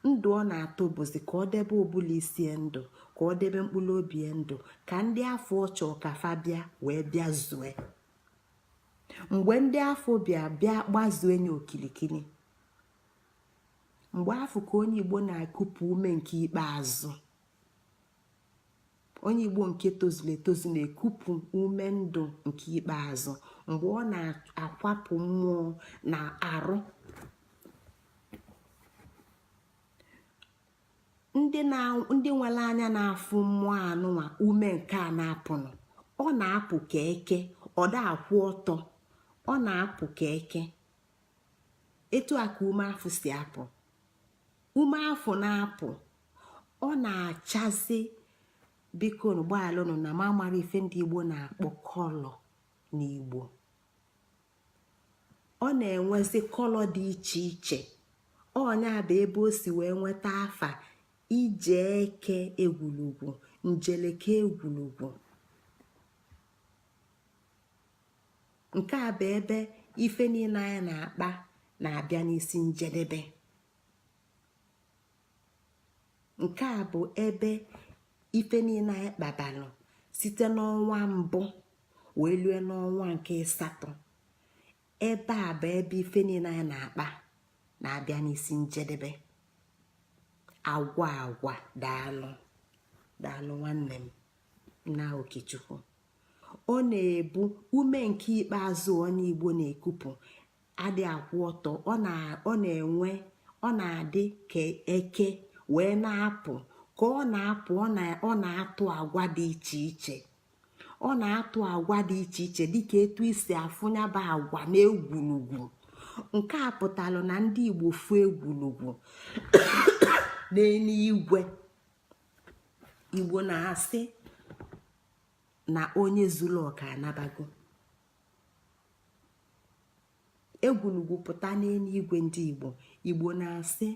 Ndụ ọ na-atụ bụzi ka ọ debe ụbụlụ isi ndụ, ka ọ debe mkpụrụ obi ndụ, ka ndị afụ ọ chọọ ka fa bịa wee bịa zue. Mgbe ndị afụ bịa bịa gbazue nye okilikili, mgbe afụ ka onye Igbo na-ekupụ ume nke ikpeazụ. Onye Igbo nke tozuru etozu na-ekupụ ume ndụ nke ikpeazụ mgbe ọ na-akwapụ mmụọ na arụ. Ndị nwere anya na-afụ mmụọ anụnwa, ume nke a na-apụnụ, ọ na-apụ ka eke, ọ da akwụ ọtọ, ọ na-apụ ka eke. Etu a ka ume afụ si apụ. Ume afụ na-apụ, ọ na-achazi. Biko gbaalụnụ na m amara ife ndị Igbo na-akpọ colour n'Igbo. Ọ na-enwezi colour dị iche iche. Ọnya bụ ebe o si wee nweta afa ije eke egwulugwu, njeleke egwulugwu. Nke a bụ ebe ife niile anyị na-akpa na-abịa n'isi njedebe. Nke a bụ ebe ife niile anyị kpabalụ site n'ọnwa mbụ wee lue n'ọnwa nke asatọ. Ebe a bụ ebe ife niile anyị na-akpa na-abịa n'isi njedebe. Agwa agwa, daalụ, daalụ nwanne m na Okechukwu. Ọ na-ebu ume nke ikpeazụ onye Igbo na-ekupụ adị akwụ ọtọ, ọ na-enwe, ọ na-adị ka eke wee na-apụ. Ka ọ na-apụ, ọ na-atụ agwa dị iche iche, ọ na-atụ agwa dị iche iche dịka etu isi afụ nya bụ agwa na egwurugwu. Nke a pụtalụ na ndị Igbo fụ egwurugwu n'eluigwe, Igbo na-asị na onye zuru ọka anabago. Egwurugwu pụta n'eluigwe ndị Igbo, Igbo na-asị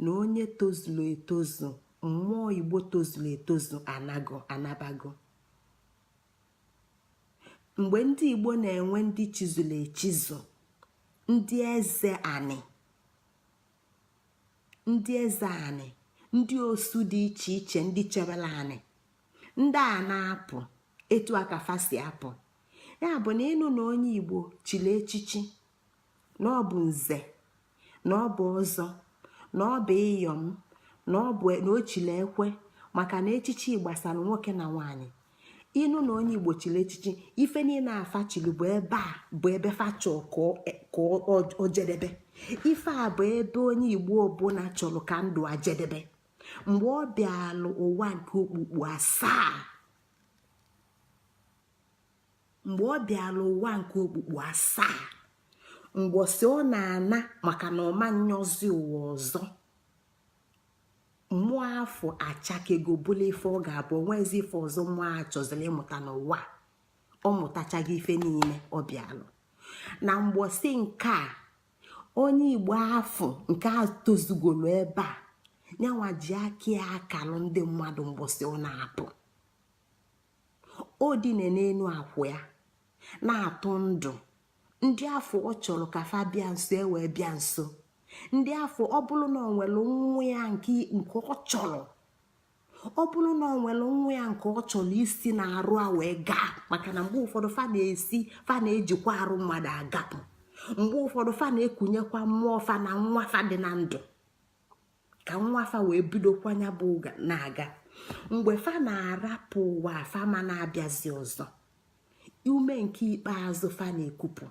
na onye tozuru etozu, mmụọ Igbo tozuru etozu anago, anabago. Mgbe ndị Igbo na-enwe ndị chizuru echizu, ndị eze anị, ndị eze anị, ndị osu dị iche iche, ndị chebere anị, ndị a na-apụ etu a ka fa si apụ. Ya bụ na ịnụ na onye Igbo chiri echichi, na ọ bụ nze, na ọ bụ ọzọ, na ọ bụ iyom, na ọ bụ na o chiri ekwe, maka na echichi gbasara nwoke na nwaanyị. Ịnụ na onye Igbo chiri echichi, ife niile a fa chiri bụ ebe a bụ ebe fa chọọ ka o jedebe. Ife a bụ ebe onye Igbo ọbụla chọrọ ka ndụ a jedebe mgbe ọ bịalụ ụwa nke okpukpu asaa. Mgbe ọ bịalụ ụwa nke okpukpu asaa, mgbọsị ọ na-ana, maka na ọ ma nyọzi ụwa ọzọ, mmụọ afụ achakego bụla ife ọ ga-abụ. Onwezi ife ọzọ mmụọ a chọziri ịmụta n'ụwa. Ọ mụtachaghị ife niile ọ bịalụ. Na mgbọsị nke a, onye Igbo afụ nke a tozugolu ebe a, nyanwa ji aka ya akalụ ndị mmadụ mgbọsị ọ na-apụ. O dine n'elu akwụ ya na-atụ ndụ. Ndị afụ ọ chọrọ ka fa bịa nso e wee bịa nso. Ndị afụ, ọ bụrụ na ọ nwere nwa ya nke ọ chọrọ, ọ bụrụ na ọ nwere nwa ya nke ọ chọrọ isi na arụ a wee gaa, maka na mgbe ụfọdụ fa na-esi, fa na-ejikwa arụ mmadụ agapụ. Mgbe ụfọdụ fa na-ekunyekwa mmụọ fa na nwa fa dị na ndụ ka nwa fa wee bidokwa nya bụ na-aga. Mgbe fa na-arapụ ụwa, fa ma na-abịazi ọzọ, ume nke ikpeazụ fa na-ekupụ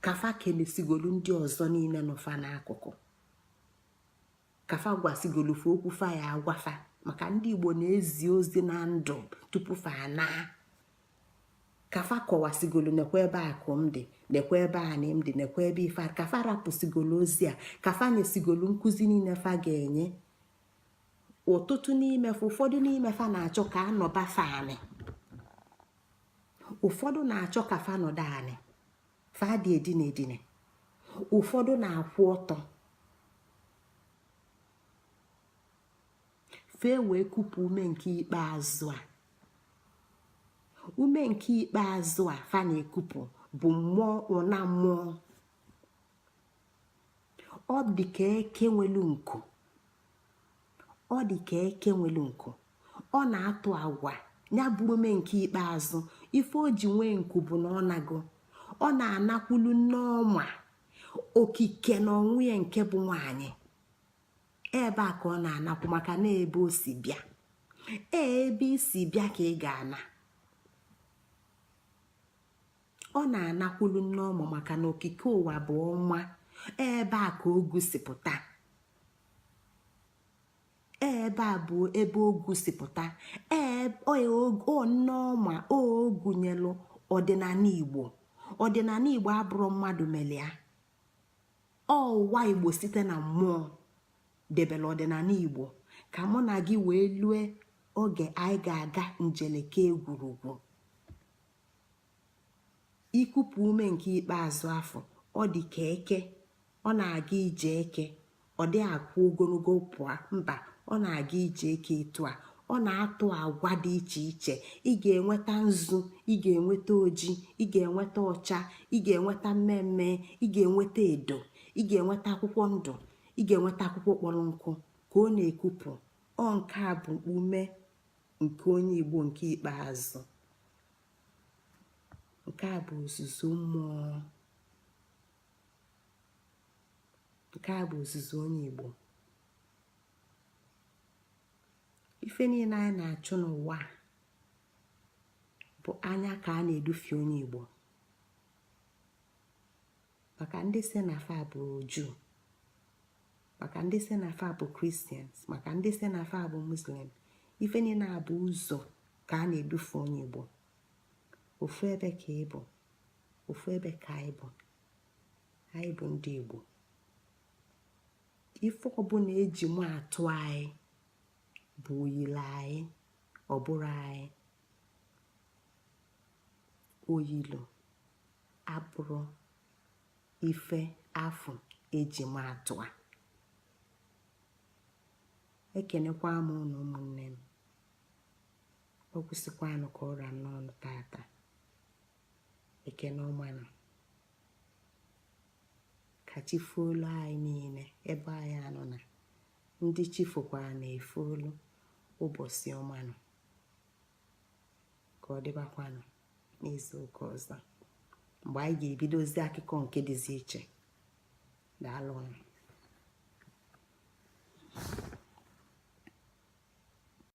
ka fa kenesigolu ndị ọzọ niile nọ fa n'akụkụ, ka fa gwasigolu fa okwu fa ya agwa fa, maka ndị Igbo na-ezi ozi na ndụ tupu fa anaa, ka fa kọwasigolu nekwa ebe akụ m dị, nekwa ebe anị m dị, nekwa ebe ife, ka fa rapụsigolu ozi a, ka fa nyesigolu nkụzi niile fa ga-enye. Ọtụtụ n'ime fa, ụfọdụ n'ime fa na-achọ ka anọba fa anị, ụfọdụ na-achọ ka fa nọdụ anị, fa dị edina edina, ụfọdụ na-akwụ ọtọ. Fe wee kupụ ume nke ikpeazụ a. Ume nke ikpeazụ a fa na-ekupụ bụ mmụọ ụna mmụọ. Ọ dị ka eke nwelu nku, ọ dị ka eke nwelu nku, ọ na-atụ agwa. Ya bụ ume nke ikpeazụ, ife o ji nwee nku bụ na ọ nago, ọ na-anakwulu nne ọma okike na onwe ya nke bụ nwaanyị. Ebe a ka ọ na-anakwu, maka na ebe o si bịa, ebe i si bịa ka ị ga-ana. Ọ na-anakwulu nne ọma maka na okike ụwa bụ ọnwa. Ebe a ka o gosipụta, ebe a bụ ebe o gosipụta nne ọma o gụnyelụ ọdịnala Igbo. Ọdịnala Igbo abụrụ mmadụ mere ya, ụwa Igbo site na mmụọ debere ọdịnala Igbo ka mụ na gị wee lue oge anyị ga-aga njeleke egwurugwu. Ikupụ ume nke ikpeazụ afụ, ọ dị ka eke, ọ na-aga ije eke. Ọ dị akwụ ogologo pụọ, mba, ọ na-aga ije eke etu a. Ọ na-atụ agwa dị iche iche. Ị ga-enweta nzu, ị ga-enweta oji, ị ga-enweta ọcha, ị ga-enweta mmemme, ị ga-enweta edo, ị ga-enweta akwụkwọ ndụ, ị ga-enweta akwụkwọ kpọrọ nkụ ka ọ na-ekupụ. Ọ nke a bụ ume nke onye Igbo nke ikpeazụ. Nke a bụ ozuzu mmụọ, nke a bụ ozuzu onye Igbo. Ife niile anyị na-achụ n'ụwa bụ anya ka a na-edufe onye Igbo, maka ndị si na fa bụ Juu, maka ndị si na fa bụ Christians, maka ndị si na fa bụ Muslim. Ife niile a bụ ụzọ ka a na-edufe onye Igbo. Ofu ebe ka ị bụ, ofu ebe ka anyị bụ. Anyị bụ ndị Igbo. Ife ọbụla eji mụ atụ anyị bụ oyili anyị, ọ bụrụ anyị oyilo abụrụ ife afụ eji m atụ a. Ekenekwa m unu ụmụnne m. Ọ kwụsịkwanụ ka ọ ra n'ọnụ tata. Ekene ọmanụ, ka chi foolu anyị niile ebe anyị anọ na ndị chi fokwara na-efoolu. Ụbọchị ọmanụ, ka ọ dịbakwanụ n'izu ụka ọzọ mgbe anyị ga-ebidozi akụkọ nke dịzi iche. Daalụnụ.